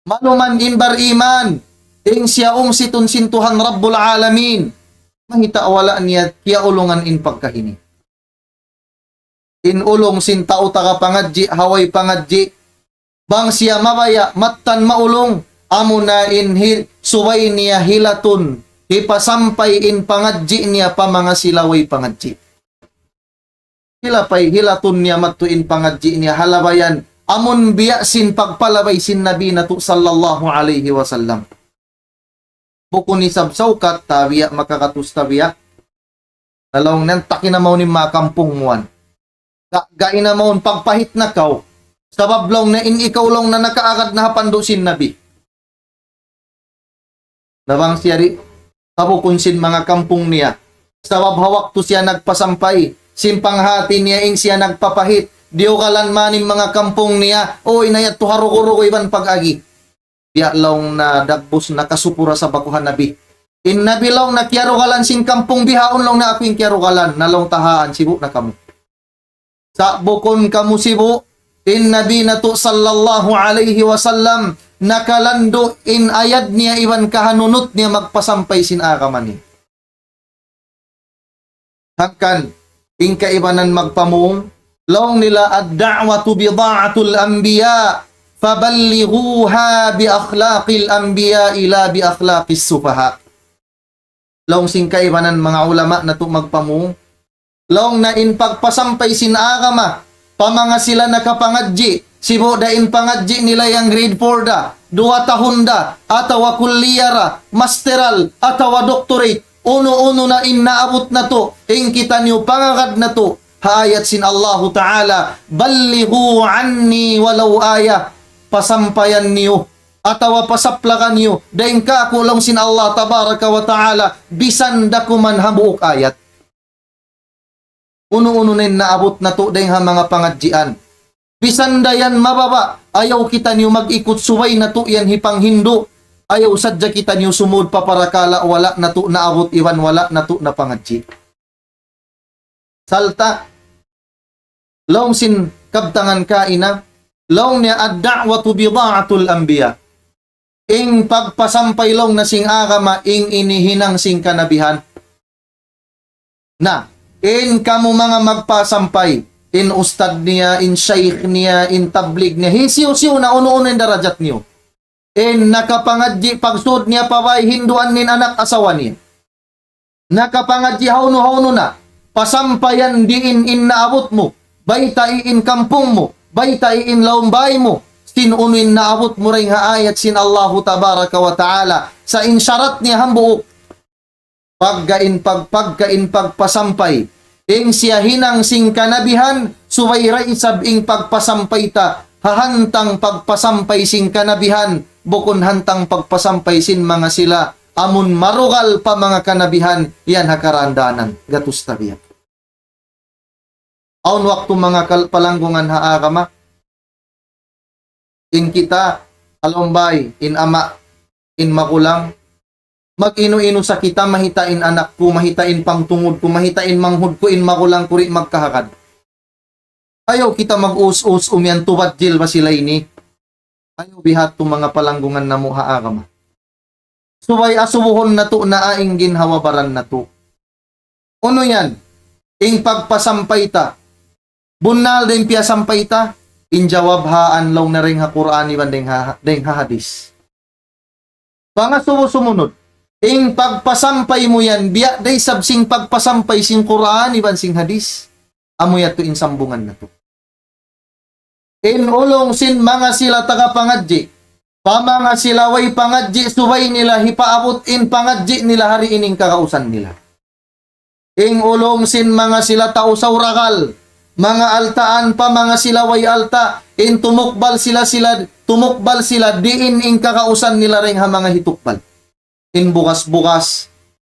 Maluman in bariman, in siya umsitun sin Tuhan Rabbul Alamin. Mahita' wala' niya kiyaulungan in pagkahi niya. In ulung sin tau taga pangadji', ha way pangadji', Bang siya mabaya', mattan maulung, amuna in hi-, subay niya hilatun, hipasampay in pangadji' niya pa manga sila way pangadji'. Hilapay, hilatun niya madtu in pangadji' niya ha labayan, amun biya' sin pagpalabay sin Nabi natu' sallallahu alayhi wasallam. Bukun isab saukat, tabiya', makakatus tabiya'. Na laung niya, taki na mawn in manga kampung mu yan. Ga-, ga'i na mawn pagpahit na kaw. Sabab laung niya in ikaw laung niya nakaagad na ha pandu' sin Nabi. Na bang siya di', ha bukun sin manga kampung niya. Sabab ha waktu siya nagpasampay, sin panghati niya in siya nagpapahit, diyugalan man in manga kampung niya, o inayat tu ha rugu-rugu iban pag-agi. Biya' laung niya dagbus na kasupura sa baku ha Nabi. In Nabi laung niya kiyarugalan sin kampung bihaun laung niya aku in kiyarugalan, na laung tahaan sibu' na kamu. Sa' bukun kamu sibu', in Nabi natu' sallallahu alayhi wasallam, nakalandu' in ayad niya iban kahanunut niya magpasampay sin agama niya. Hangkan, in kaibanan magpamung, laung nila الدعوة بضاعة الأنبياء فبلغوها بأخلاق الأنبياء لا بأخلاق السفهاء. Laung sin kaibanan manga ulama natu' magpamung, laung niya in pagpasampay sin agama, pa manga sila nakapangadji', sibu' da in pangadji' nila yan grade four da, duwa tahun da, atawa kulliya ra, masteral, atawa doctorate, unu-unu na in naabut natu', in kitaniyu pangagad natu', ha ayat sin Allahu Ta'ala, بلغوا عني ولو آية, pasampayan niyu, atawa pasaplakan niyu, dayn kāku' laung sin Allah Tabaraka wa Ta'ala, bisan da kuman hambuuk ayat. Unu-unu na in naabut natu' dayn ha manga pangadjian. Bisan da yan mababa', ayaw kitaniyu mag-ikut, subay natu' yan hipanghindu'. Ayaw sadja kitaniyu sumud pa parakala' wala' natu' naabut iban wala' natu' napangadji'. Sarta', laung sin kabtangan kaina, laung niya الدعوة بضاعة الأنبياء. In pagpasampay laung niya sin agama, in ini hinang sin kanabihan. Na, in kamu manga magpasampay, in ustad niya, in shaykh niya, in tablig niya, hisiyu-siyu na, unu-unu in darajat niyu. In nakapangadji' pagsud niya pa bay hinduan in anak asawa niya. Nakapangadji' hawnu-hawnu na, pasampayan diin in naabut mu, baytai in kampung mu, baytai in lawm bay mu, sin unu in naabut mu dayn ha ayat sin Allahu Tabaraka wa Ta'ala, sa' in sarat niya hambuuk, pagga in pag-, pagga in pagpasampay, in siya hinang sin kanabihan, subay da isab in pagpasampay ta, ha hantang pagpasampay sin kanabihan, bukun hantang pagpasampay sin manga sila, amun marugal pa manga kanabihan, yan ha karandanan, gatus tabiya'. Awn waktu manga kal-, palanggungan ha agama, in kita, ha lawm bay, in ama', in magulang, mag-inu-inu sa kita, mahita' in anak ku, mahita' in pangtungud ku, mahita' in manghud ku, in magulang ku di' magkahagad. Ayaw kita mag-us-us umiyan tubad jil ba sila ini. Ayaw biha' tu manga palanggungan namu' ha agama. Subay asubuhun natu' na aing ginhawa-baran natu'. Unu yan? In pagpasampay ta. Bunnal da in piyasampay ta, in jawab haan laung niya dayn ha Qur'an iban dayn ha, dayn ha hadis. Pangasubu sumunud, in pagpasampay mu yan, biya' da isab sin pagpasampay sin Qur'an iban sin hadis. Amu yadtu in sambungan natu'. In ulung sin manga sila taga pangadji', pa manga sila way pangadji', subay nila hipaabut in pangadji' nila ha diin in kagausan nila. In ulung sin manga sila tau sawragal, manga altaan pa manga sila way alta', in tumukbal sila, sila, tumukbal sila diin in kagausan nila dayn ha manga hitukbal. In bugas-bugas,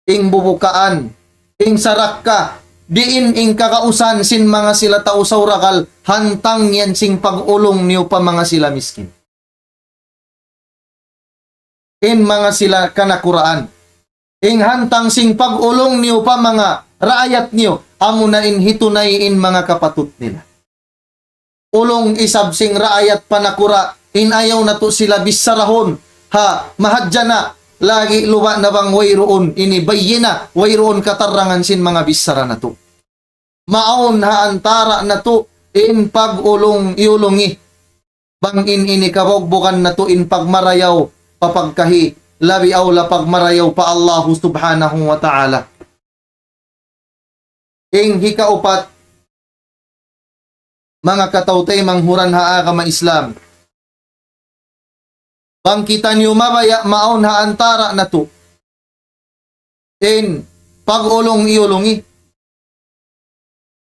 in bubukaan, in sarakka, diin in kagausan sin manga sila tau sawragal, hantang yan sin pag-ulung niyu pa manga sila miskin. In manga sila kanakuraan. In hantang sin pag-ulung niyu pa manga raayat niyu, amuna in hitunay in manga kapatut nila. Ulung isab sin raayat pa nakura', in ayaw natu' sila bissarahun, ha, mahadjana', lagi' luba' na bang wayruun, ini bayyina, wayruun katarangan sin manga bissara natu'. Maawn ha antara' natu', in pag-ulung-iyulungi. Bang in ini kabugbugan natu' in pagmarayaw pa pagkahi, labi awla pagmarayaw pa Allahu Subhanahu wa Ta'ala. In hikaupat, manga kataw-taymanghuran ha agama Islam. Bang kitaniyu mabaya' maawn ha antara' natu' in pag-ulung-iyulungi.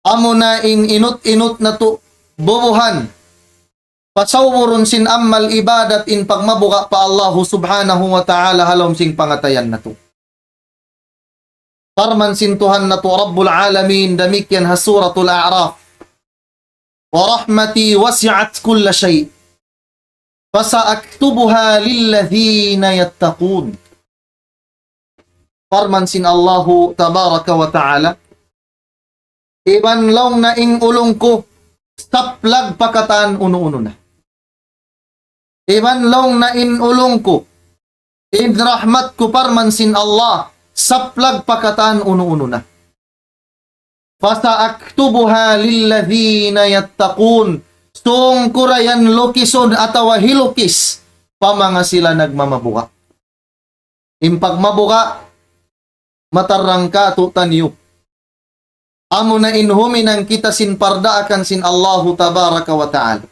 Amuna in inut-inut natu' bubuhan. Pasawurun sin amal ibadat in pagmabuga' pa Allahu Subhanahu wa Ta'ala ha lawm sin pangatayan natu'. Parman sin Tuhan natu' Rabbul Alamin damikkiyan ha Suratul A'raf. ورحمتي وسعت كل شيء فسأكتبها للذين يتقون. Parman sin Allahu Tabaraka wa Ta'ala, iban laung na in ulung ku saplag pa katan unu-unu na. Iban laung na in ulung ku, in rahmat ku parman sin Allah, saplag pa katan unu-unu na. فسأكتبها للذين يتقون. Sūng ku ra yan lukisun atawa hilukis pa manga sila nagmamabuga'. In pagmabuga', matarrang kātu'niyu. Amuna in huminang kita sin pardaakan sin Allahu Tabaraka wa Ta'ala.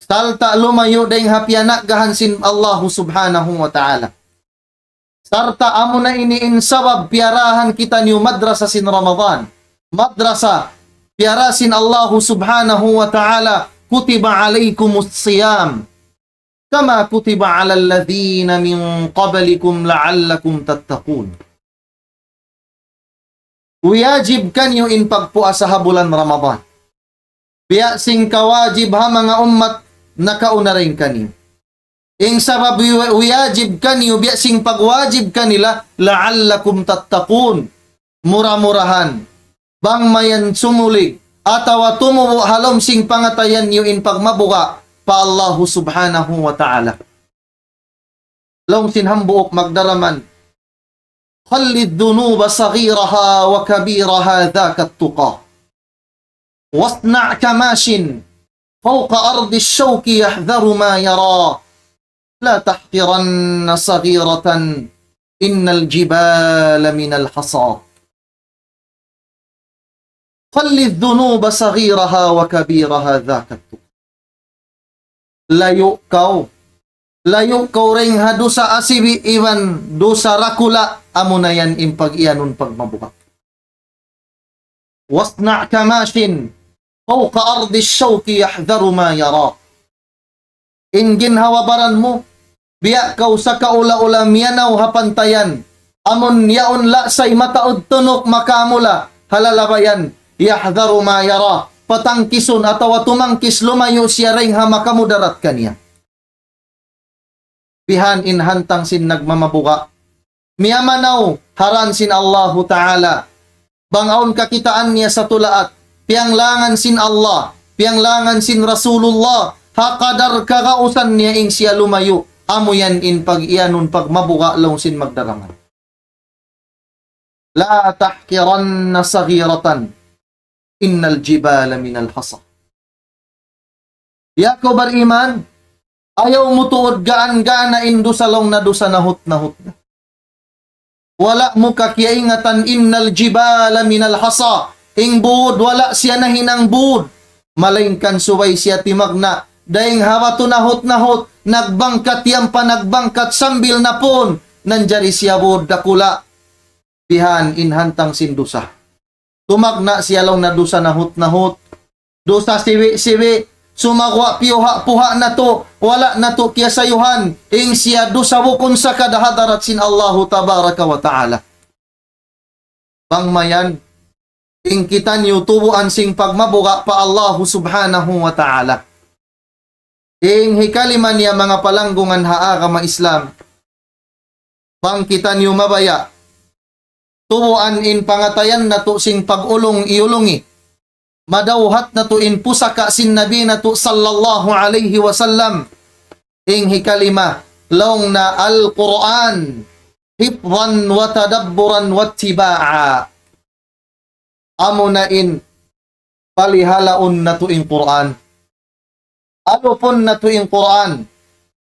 Sarta' lumayu' dayng ha piyanaggahan sin Allahu Subhanahu wa Ta'ala. Sarta' amuna ini in sabab piyarahan kitaniyu madrasa sin Ramadan. Madrasa piyara sin Allahu Subhanahu wa Ta'ala, كتب عليكم الصيام كما كتب على الذين من قبلكم لعلكم تتقون. Wiyajib kaniyu in pagpuasa ha bulan Ramadan. Biya' sin kawajib ha manga ummat nakauna dayn kaniyu. In sabab wi-, wiyajib kaniyu, biya' sin pagwajib kanila, لعلكم تتقون. Mura-murahan. Bang mayan sumulig, atawa tumubu' ha lawm sin pangatayan niyu in pagmabuga' pa Allahu Subhanahu wa Ta'ala. Laung sin hambuuk magdaraman, خل الذنوب صغيرها وكبيرها ذاك التقى. واصنع كماش فوق أرض الشوك يحذر ما يرى. لا تحقرن صغيرة إن الجبال من الحصى. خل الذنوب صغيرها وكبيرها ذاك التقى. Layu' kaw. Layu' kaw dayn ha dusa asibi' iban dusa dakula', amuna yan in pag-iyanun pagmabuga'. واصنع كماش فوق أرض الشوك يحذر ما يرى. In ginhawa-baran mu, biya' kaw sakaula-ula miyanaw ha pantayan. Amun yaun lasay mataud tunuk makamula ha lalabayan. يحذر ما يرى. Patangkisun atawa tumangkis lumayu' siya dayn ha makamudarat kaniya. Bihan in hantang sin nagmamabuga'. Miyamanaw ha dān sin Allahu Ta'ala. Bang awn kakitaan niya sa tulaat, piyanglangan sin Allah, piyanglangan sin Rasulullah, ha kadar kagausan niya in siya lumayu', amu yan in pag-iyanun pagmabuga' laung sin magdaraman. لا تحقرن صغيرة إن الجبال من الحصى. Ya kaw bariman, ayaw mu tuud gaan-gaan na in dusa laung na dusa nahut-nahut na. Wala' mu kakiyaingatan إن الجبال من الحصى. In būd, wala' siya nahinang būd. Malaingkan subay siya timagna'. Dayn ha batu nahut-nahut, nagbangkat yan pa nagbangkat sambil napun. Nanjari siya būd dakula'. Bihan in hantang sin dusa. Tumagna' siya laung na dusa nahut-nahut. Dusa siwi'-siwi'. Sumagawa' piyuha'-puha' natu'. Wala' natu' kiyasayuhan. In siya dusa bukun sakad ha hadarat sin Allahu Tabaraka wa Ta'ala. Bang mayan, in kitaniyu tubuan sin pagmabuga' pa Allahu Subhanahu wa Ta'ala. In hikalima niya manga palanggungan ha agama Islam. Bang kitaniyu mabaya'. Tubuan in pangatayan natu' sin pag-ulung-iyulungi. Madawhat natu' in pusaka' sin Nabi natu' sallallahu alayhi wasallam. In hikalima, laung na Al-Qur'an, حفظا وتدبرا واتباعا. Amuna in palihalaun natu' in Qur'an. Alupun natu' in Qur'an.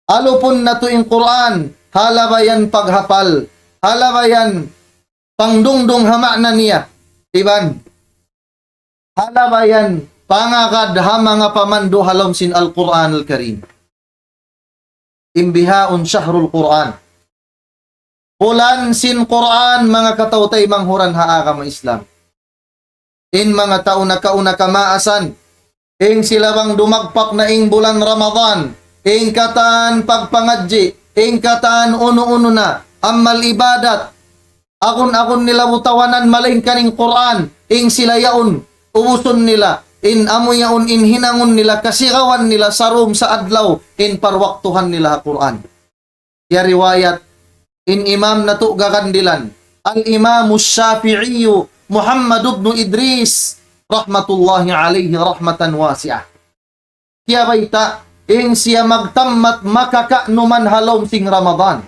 Alupun natu' in Qur'an. Ha labayan paghapal. Ha labayan pangdungdung ha ma'na niya. Iban. Ha labayan pangagad ha manga pamandu' ha lawm sin Al-Qur'an Al-Karim. Imbihaun shahrul Qur'an. Bulan sin Qur'an, manga kataw-taymanghuran ha agama Islam. In manga tau nakauna kamaasan, in sila bang dumagpak na in bulan Ramadan, in katan pagpangadji', in katan unu-unu na, amal ibadat, agun-agun nila butawanan malaingkan in Qur'an, in sila yaun, ubusun nila, in amu yaun, in hinangun nila, kasigawan nila, sarum sa adlaw, in parwaktuhan nila ha Qur'an. Ya riwayat, in imam natu' gagandilan, Al-Imam Shafi'i Muhammad ibn Idris, rahmatullahi alayhi rahmatan wasi'ah. Kiyabayta', in siya magtammat makakaanuman ha lawm sin Ramadan.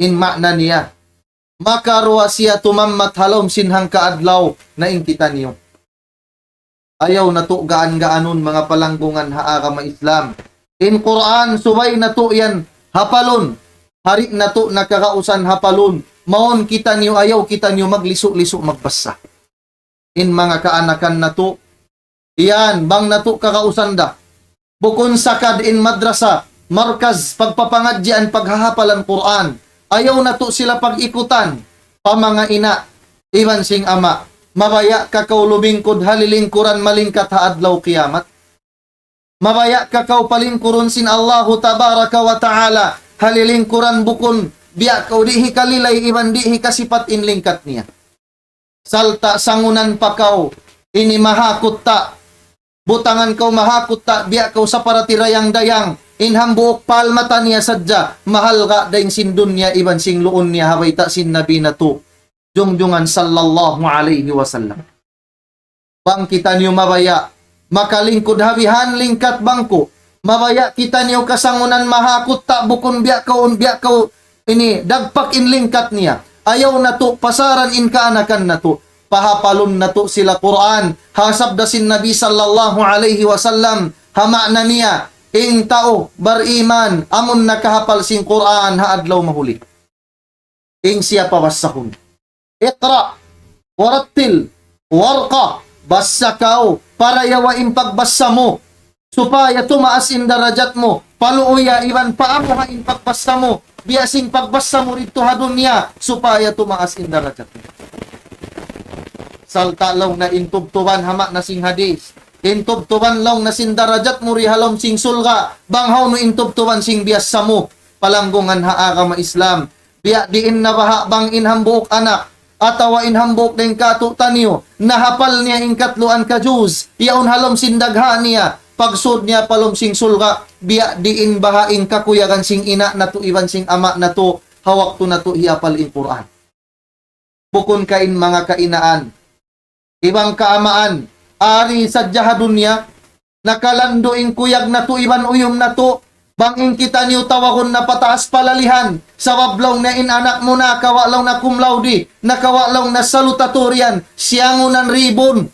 In ma'na niya, makaruwa siya tumammat ha lawm sin hangka adlaw na in kitaniyu. Ayaw natu' gaan-gaanun manga palanggungan ha agama Islam. In Qur'an subay natu' yan hapalun. Di' natu' na kagausan hapalun. Mawn kitaniyu, ayaw kitaniyu maglisu'-lisu' magbassa. In manga kaanakan natu', yan, bang natu' kagausan da. Bukun sakad in madrasa, markaz, pagpapangadjian, paghahapalan Qur'an. Ayaw natu' sila pag-ikutan. Pa manga ina', iban sin ama', mabaya' ka kaw lumingkud ha lilingkuran malingkat ha adlaw kiyamat. Mabaya' ka kaw palingkurun sin Allahu tabaraka wa ta'ala ha lilingkuran bukun biya' kaw di' hikalilay iban di' hikasipat in lingkat niya. Sarta' sangunan pa kaw ini mahakutta'. Butangan kaw mahakutta', biya' kaw saparati dayang-dayang. In hambuuk pal mata niya sadja, mahalga' dayn sin dunya iban sin luun niya ha bayta' sin Nabi natu', jungjungan sallallahu alayhi wasallam. Bang kitaniyu mabaya' makalingkud ha bihan lingkat bangku'. Mabaya' kitaniyu kasangunan mahakutta' bukun biya' kaw, biya' kaw ini dagpak in lingkat niya. Ayaw natu' pasaran in kaanakan natu'. Pahapalun natu' sila Qur'an. Ha sabda sin Nabi sallallahu alayhi wasallam, ha ma'na niya, in tau bariman amun nakahapal sin Qur'an ha adlaw mahuli. In siya pabassahun. اقرأ ورتل وارق. Bassa kaw, parayawa in pagbassa mu. Supaya tumaas in darajat mu. Paluuya iban paamuha in pagbassa mu. Biya' sin pagbassa mu didtu ha dunya, supaya tumaas in darajat mu. Sarta' laung na in tubtuban ha ma'na sin hadis. In tubtuban laung na sin darajat mu di ha lawm sin surga'. Bang hawnu in tubtuban sin biyassa mu. Palanggungan ha agama Islam. Biya' diin na baha' bang in hambuuk anak, atawa in hambuuk dayn kātu'niyu, nahapal niya in katluan ka juz, yaun ha lawm sin dagha' niya, pagsud niya pa lawm sin surga', biya' diin baha' in kakuyagan sin ina' natu' iban sin ama' natu', ha waktu natu' hiyapal in Qur'an. Bukun ka in manga kainaan, iban kaamaan, ari sadja ha dunya, nakalandu' in kuyag natu' iban uyum natu', bang in kitaniyu tawagun na pataas palalihan, sabab laung na in anak mu nakawa' laung na cum laude, nakawa' laung na salutatorian, siyangunan ribun.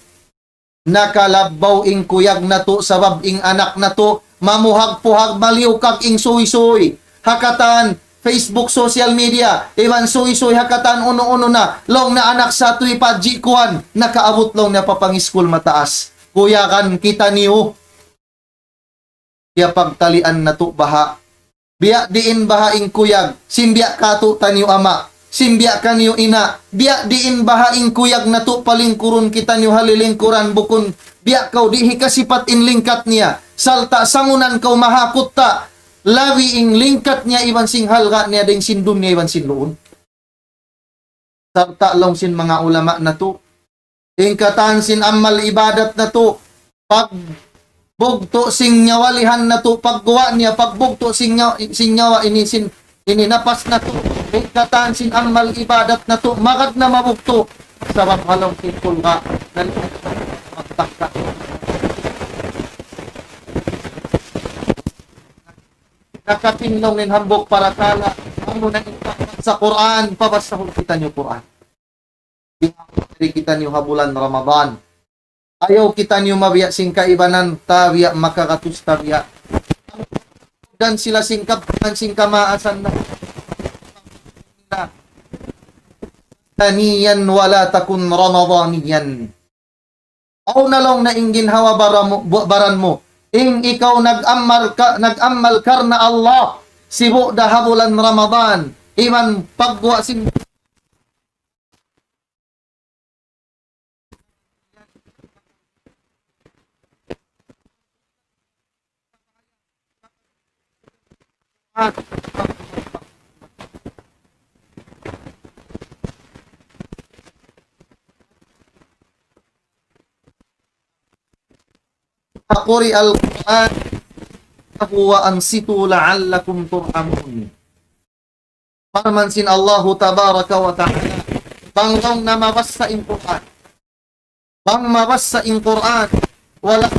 Nakalabbaw in kuyag natu', sabab in anak natu', mamuhag-puhag, maliwkag in suysuy. Ha katan Facebook, social media, iban suysuy ha katan unu-unu na, laung na anak sa tuwi pa jikuan, nakaabut laung na pa pangiskul mataas. Kuyagan kitaniyu. Kiyapagtalian natu' baha'. Biya' diin baha' in kuyag, sin biya' kātu'niyu ama', sin biya' kaniyu ina', biya' diin baha' in kuyag natu' palingkurun kitaniyu ha lilingkuran bukun, biya' kaw di' hikasipat in lingkat niya, sarta' sangunan kaw mahakutta', labi in lingkat niya iban sin halga' niya dayn sin dunya iban sin luun. Sarta' laung sin manga ulama natu', in katan sin amal ibadat natu', pagbugtu' sin nyawalihan natu', pagguwa' niya, pagbugtu' sin nyaw-, sin nyawa ini sin, ini napas natu', in katan sin amal ibadat natu', magad na mabugtu', sabab ha lawm sin surga', nan magtangka. Nakatinlung in hambuuk parakala', amu na in pagpasa Qur'an, pabasahun kitaniyu Qur'an. Di' kitaniyu ha bulan Ramadan. Ayaw kitaniyu mabiya' sin kaibanan, tabiya' makakatus tabiya'. Dan sila sin kab-, sin kamaasan na. Taniyan wala takun Ramadaniyan. Aw na laung na in ginhawa-baran mu, bu-, baran mu. In ikaw nag-amal ka, nag-amal karna' Allah, sibu' da ha bulan Ramadan, iban pagguwa' sin قرئ القرآن وأنصتوا لعلكم ترحمون. Parman sin Allahu tabaraka wa ta'ala, bang laung na mabassa in Qur'an. Bang mabassa in Qur'an, wala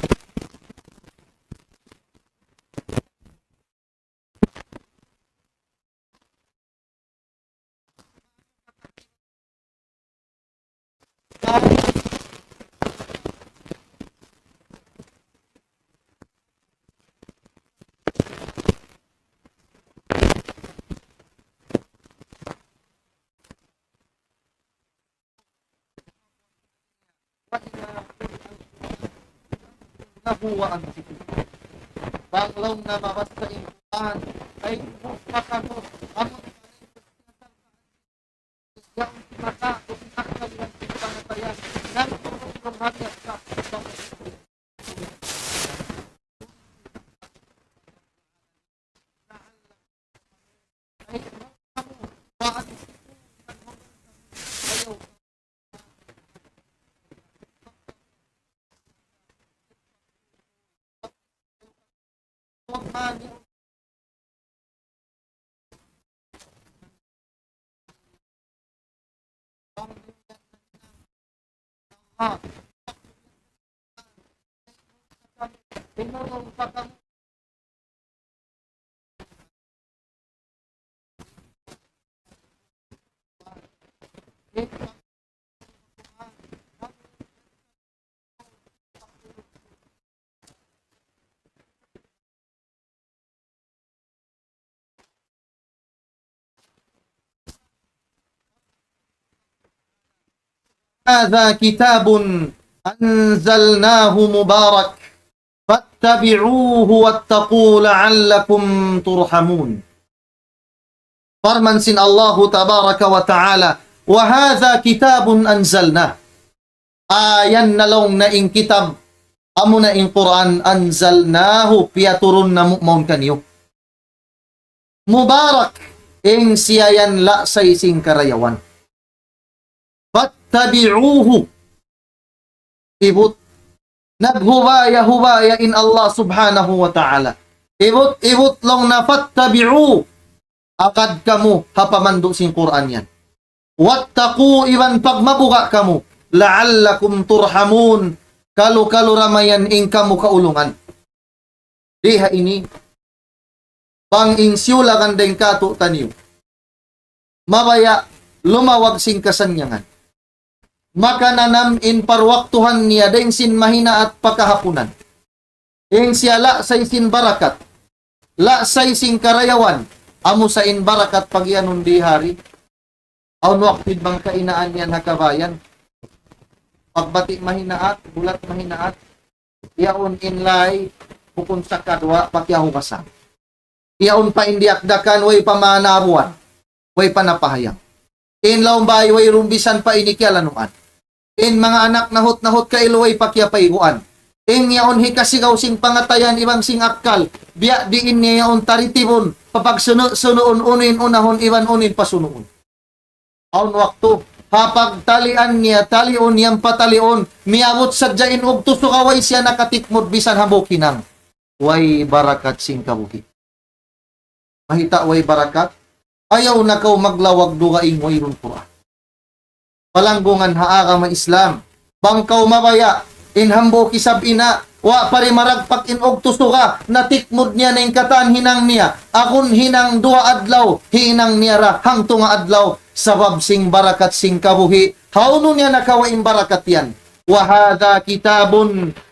Bang laung na mabassa in Qur'an, ay, mapakamu, amun هذا كتاب أنزلناه مبارك فاتبعوه واتقوا لعلكم ترحمون. Parman sin Allahu tabaraka wa ta'ala, وهذا كتاب أنزلناه. Ayan na laung na in kitab, amuna in Qur'an, أنزلناه, piyaturun namu' mawn kaniyu. مبارك, in siya yan la'say sin karayawan. فاتبعوه. Ibut. Naghubaya-hubaya in Allah subhanahu wa ta'ala. Ibut, ibut laung na فاتبعوه. Agad kamu ha pamandu' sin Qur'an yan. واتقوا, iban pagmabuga' kamu. لعلكم ترحمون. Kalu-kalu da mayan in kamu kaulungan. Di ha ini, bang in siyulagan dayn kātu'niyu, mabaya' lumawag sin kasannyangan. Makananam in parwaktuhan niya dayn sin mahinaat pa kahapunan. In siya la'say sin barakat, la'say sin karayawan, amu sa in barakat pagiyanun di hari. Awn waktu bang kainaan yan ha kabayan. Pagbati' mahinaat, bulat mahinaat. Yaun in lay, bukun sa kaduwa, pakiyahugasan. Yaun pa in diyakdakan, way pa manabuan, way pa napahayang. In laung bay, way rumbisan pa ini kiyalanuan. In manga anak nahut-nahut kailu way pa kiyapayguan. In yaun hikasigaw sin pangatayan iban sin akkal, biya' diin niya yaun taritibun, papagsunu'-sunuun unu in unahun iban unu in pasunuun. Awn waktu, ha pagtalian niya, taliun yan pataliun, miyabut sadja in ugtu suga way siya nakatikmud bisan hambuuk hinang. Way barakat sin kabuhi'. Mahita' way barakat, ayaw na kaw maglawag dugaing wayruun Qur'an. Palanggungan ha agama Islam. Bang kaw mabaya', in hambuuk isab ina', wa' pa di' maragpak in ugtu suga, natikmud niya na in katan hinang niya, agun hinang duwa adlaw, hinang niya ra hangtunga adlaw, sabab sin barakat sin kabuhi', hawnu niya nakawa' in barakat yan. وهذا كتاب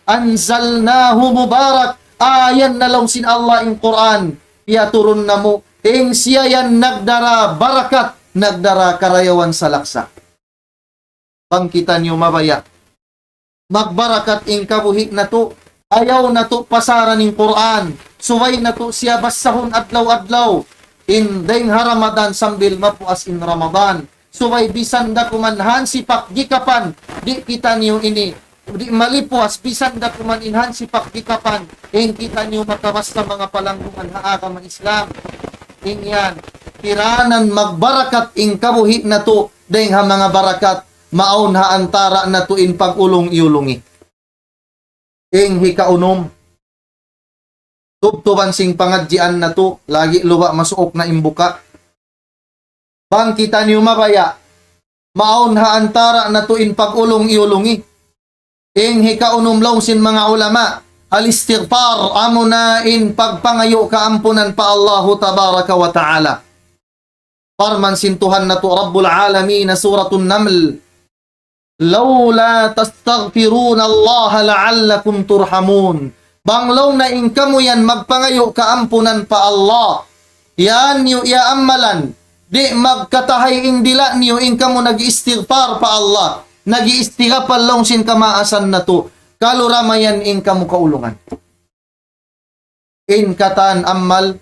أنزلناه مبارك. Ayan na laung sin Allah in Qur'an. Piyaturun namu'. In siya yan nagdara barakat, nagdara karayawan salaksa. Bang kitaniyu mabaya' magbarakat in kabuhi' natu', ayaw natu' pasaran in Qur'an. Subay natu' siya basahun adlaw-adlaw. In dayng ha Ramadan sambil mapuas in Ramadan. Subay bisan da kuman hansipak gikapan, di' kitaniyu ini, di' malipuas bisan da kuman in hansipak gikapan, in kitaniyu makabasa manga palanggungan ha agama Islam. In yan, kiranan magbarakat in kabuhi' natu', dayng ha manga barakat, maawn ha antara' natu' in pag-ulung-iyulungi. In hikaunum, tubtuban sin pangadjian natu', lagi' luba' masuuk na in buka'. Bang kitaniyu mabaya', maawn ha antara' natu' in pag-ulung-iyulungi. In hikaunum laung sin manga ulama, al-istighfar, amuna in pagpangayu' kaampunan pa Allahu tabaraka wa ta'ala. Parman sin Tuhan natu' Rabbul Alamin, Suratun Naml, لولا تستغفرون الله لعلكم ترحمون. Bang laung na in kamu yan magpangayu' kaampunan pa Allah, yan niyu iya ammalan, di' magkatahay in dila' niyu in kamu nag-istighfar pa Allah, nag-istighfar laung sin kamaasan natu', kalu ramayan in kamu kaulungan. In katan ammal,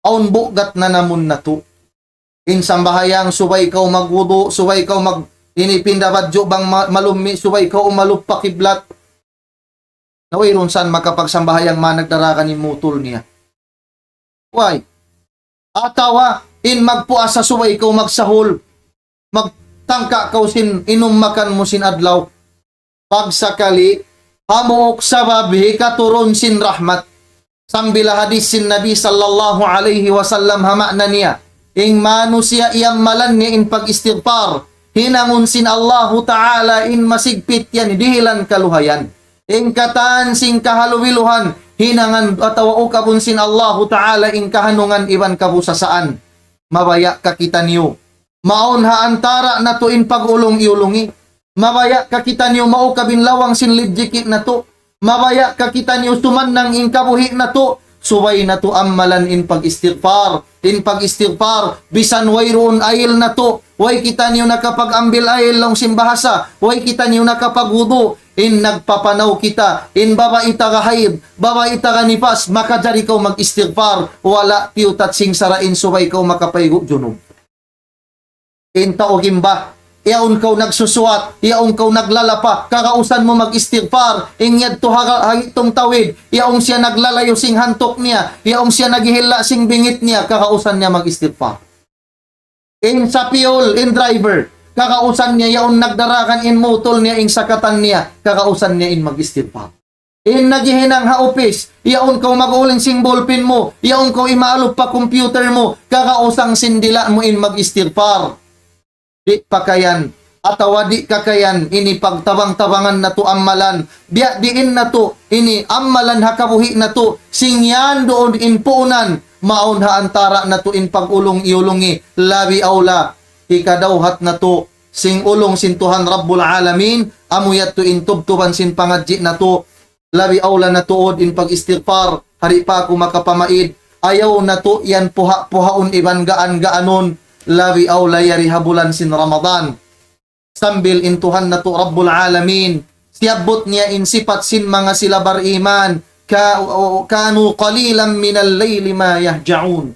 awn bugat na namun natu'. In sambahayang subay kaw magwudu', subay kaw mag-, ini pinda badju' bang ma-, malummi', subay kaw umalup pa kiblat. Na wayruun san makapagsambahayang managdarakan in mutul niya. Way. Atawa, in magpuasa subay kaw magsahul. Magtangka kaw sin inum makan mu sin adlaw. Pagsakali, hambuuk sabab hikaturun sin rahmat. Sambil hadis sin Nabi sallallahu alayhi wasallam ha ma'na niya. In manusiya' iyammalan niya in pag-istighfar. Hinangun sin Allahu Ta'ala in masigpit yan dihilan kaluhayan. In katan sin kahalubiluhan, hinangan atawa ukabun sin Allahu Ta'ala in kahanungan iban kabusasaan. Mabaya' ka kitaniyu. Maawn ha antara' natu' in pag-ulung-iyulungi. Mabaya' ka kitaniyu maukab in lawang sin lijiki' natu'. Mabaya' ka kitaniyu sumannang in kabuhi' natu'. Subay natu' ammalan in pag-istighfar. In pag-istighfar. Bisan wayruun ayil natu'. Way kitaniyu nakapag-ambil ayil laung sin bahasa. Way kitaniyu nakapagwudu'. In nagpapanaw kita. In babai taga hayd. Babai taga nifas. Makajari kaw mag-istighfar. Wala' piyutat sin sara' in subay kaw makapaygu' junub. In tau gimba, yaun kaw nagsusuwat, yaun kaw naglalapa, kagausan mu mag-istighfar, in yadtu ha, ha gi'tung tawid, yaun siya naglalayu sin hantuk niya, yaun siya naghihila' sin bingit niya, kagausan niya mag-istighfar. In sapiyul, in driver, kagausan niya, yaun nagdaragan in mutul niya, in sakatan niya, kagausan niya in mag-istighfar. In naghihinang ha upis, yaun kaw mag-uling sin ballpen mu, yaun kaw imaalup pa computer mu, kagausan sin dila' mu in mag-istighfar. Di' pa kayan, atawa di' kakayan, ini pagtabang-tabangan natu' ammalan, biya' diin natu', ini ammalan ha kabuhi' natu', sin yan duun in puunan, maawn ha antara' natu' in pag-ulung-iyulungi, labi awla, hikadawhat natu', sin ulung sin Tuhan Rabbul Alamin, amu yadtu in tubtuban sin pangadji' natu', labi awla na tuud in pag-istighfar, di' pa aku makapamaid, ayaw natu' yan puha'-puhaun iban gaan-gaanun, labi awla yari ha bulan sin Ramadan. Sambil in Tuhan natu' Rabbul Alamin, siyabbut niya in sipat sin manga sila bariman, ka-, كانوا قليلا من الليل ما يهجعون.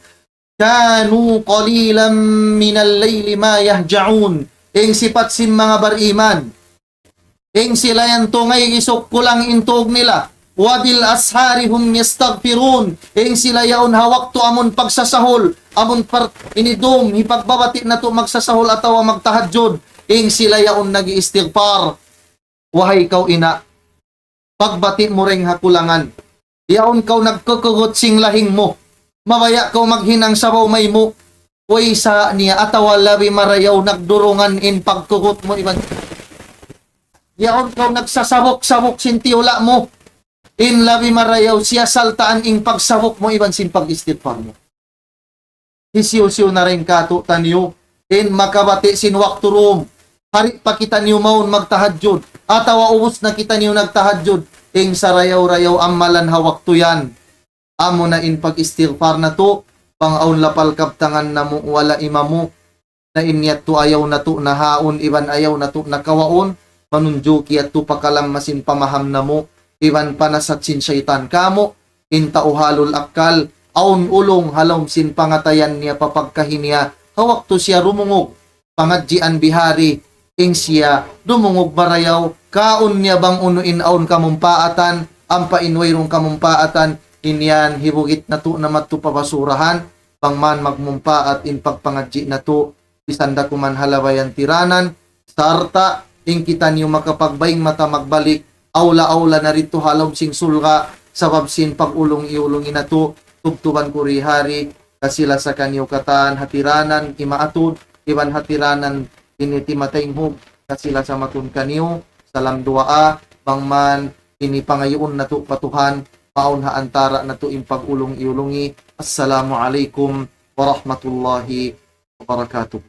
كانوا قليلا من الليل ما يهجعون. In sipat sin manga bariman. In sila yan tungay isuk kulang in tug nila. وبالأسحار هم يستغفرون. In sila yaun ha waktu amun pagsasahul, amun par-, ini dum, hipagbabati' natu' magsasahul atawa magtahajjud. In sila yaun nag-iistighfar. Wahai kaw ina', pagbati' mu dayng ha kulangan. Yaun kaw nagkukugut sin lahing mu. Mabaya' kaw maghinang sabaw maymu'. Way sa niya atawa labi marayaw nagdurungan in pagkugut mu iban. Yaun kaw nagsasabuk-sabuk sin tiyula' mu. In labi marayaw siya saltaan in pagsabuk mu iban sin pag-istighfar mu. Hisiyu-siyu na dayng kātu'niyu in makabati' sin waktu dum. Di' pa kitaniyu mawn magtahajjud. atawa ubus na kitaniyu nagtahajjud, in sarayaw-rayaw amalan ha waktu yan. Amuna in pag-istighfar natu', bang awn lapal kabtangan namu' wala' imamu', na in yadtu ayaw natu' nahaun, iban ayaw natu' nakawaun, manunjuki yadtu pa kalamma sin pamaham namu', iban panasat sin saytan kamu', in tau halul akkal, awn ulung ha lawm sin pangatayan niya pa pagkahi niya, ha waktu siya dumungug, pangadjian bihari, in siya dumungug marayaw, kaun niya bang unu in awn kamumpaatan, ampa in wayruun kamumpaatan, in yan hibugit natu' na madtu pa basurahan, bang man magmumpaat in pagpangadji' natu', bisan da kuman ha labayan tiranan, sarta' in kitaniyu makapagbaying mata magbalik, awla-awla na didtu ha lawm sin surga', sabab sin pag-ulung-iyulungi natu', tubtuban ku di hari, kasilasa kaniyu katan ha tiranan, timaatud, iban ha tiranan ini timataynghug, kasilasa matun kaniyu, salam duwaa, bang man ini pangayuun natu' pa Tuhan, mawn ha antara' natu' in pag-ulung-iyulungi. Assalamu alaykum warahmatullahi wabarakatuh.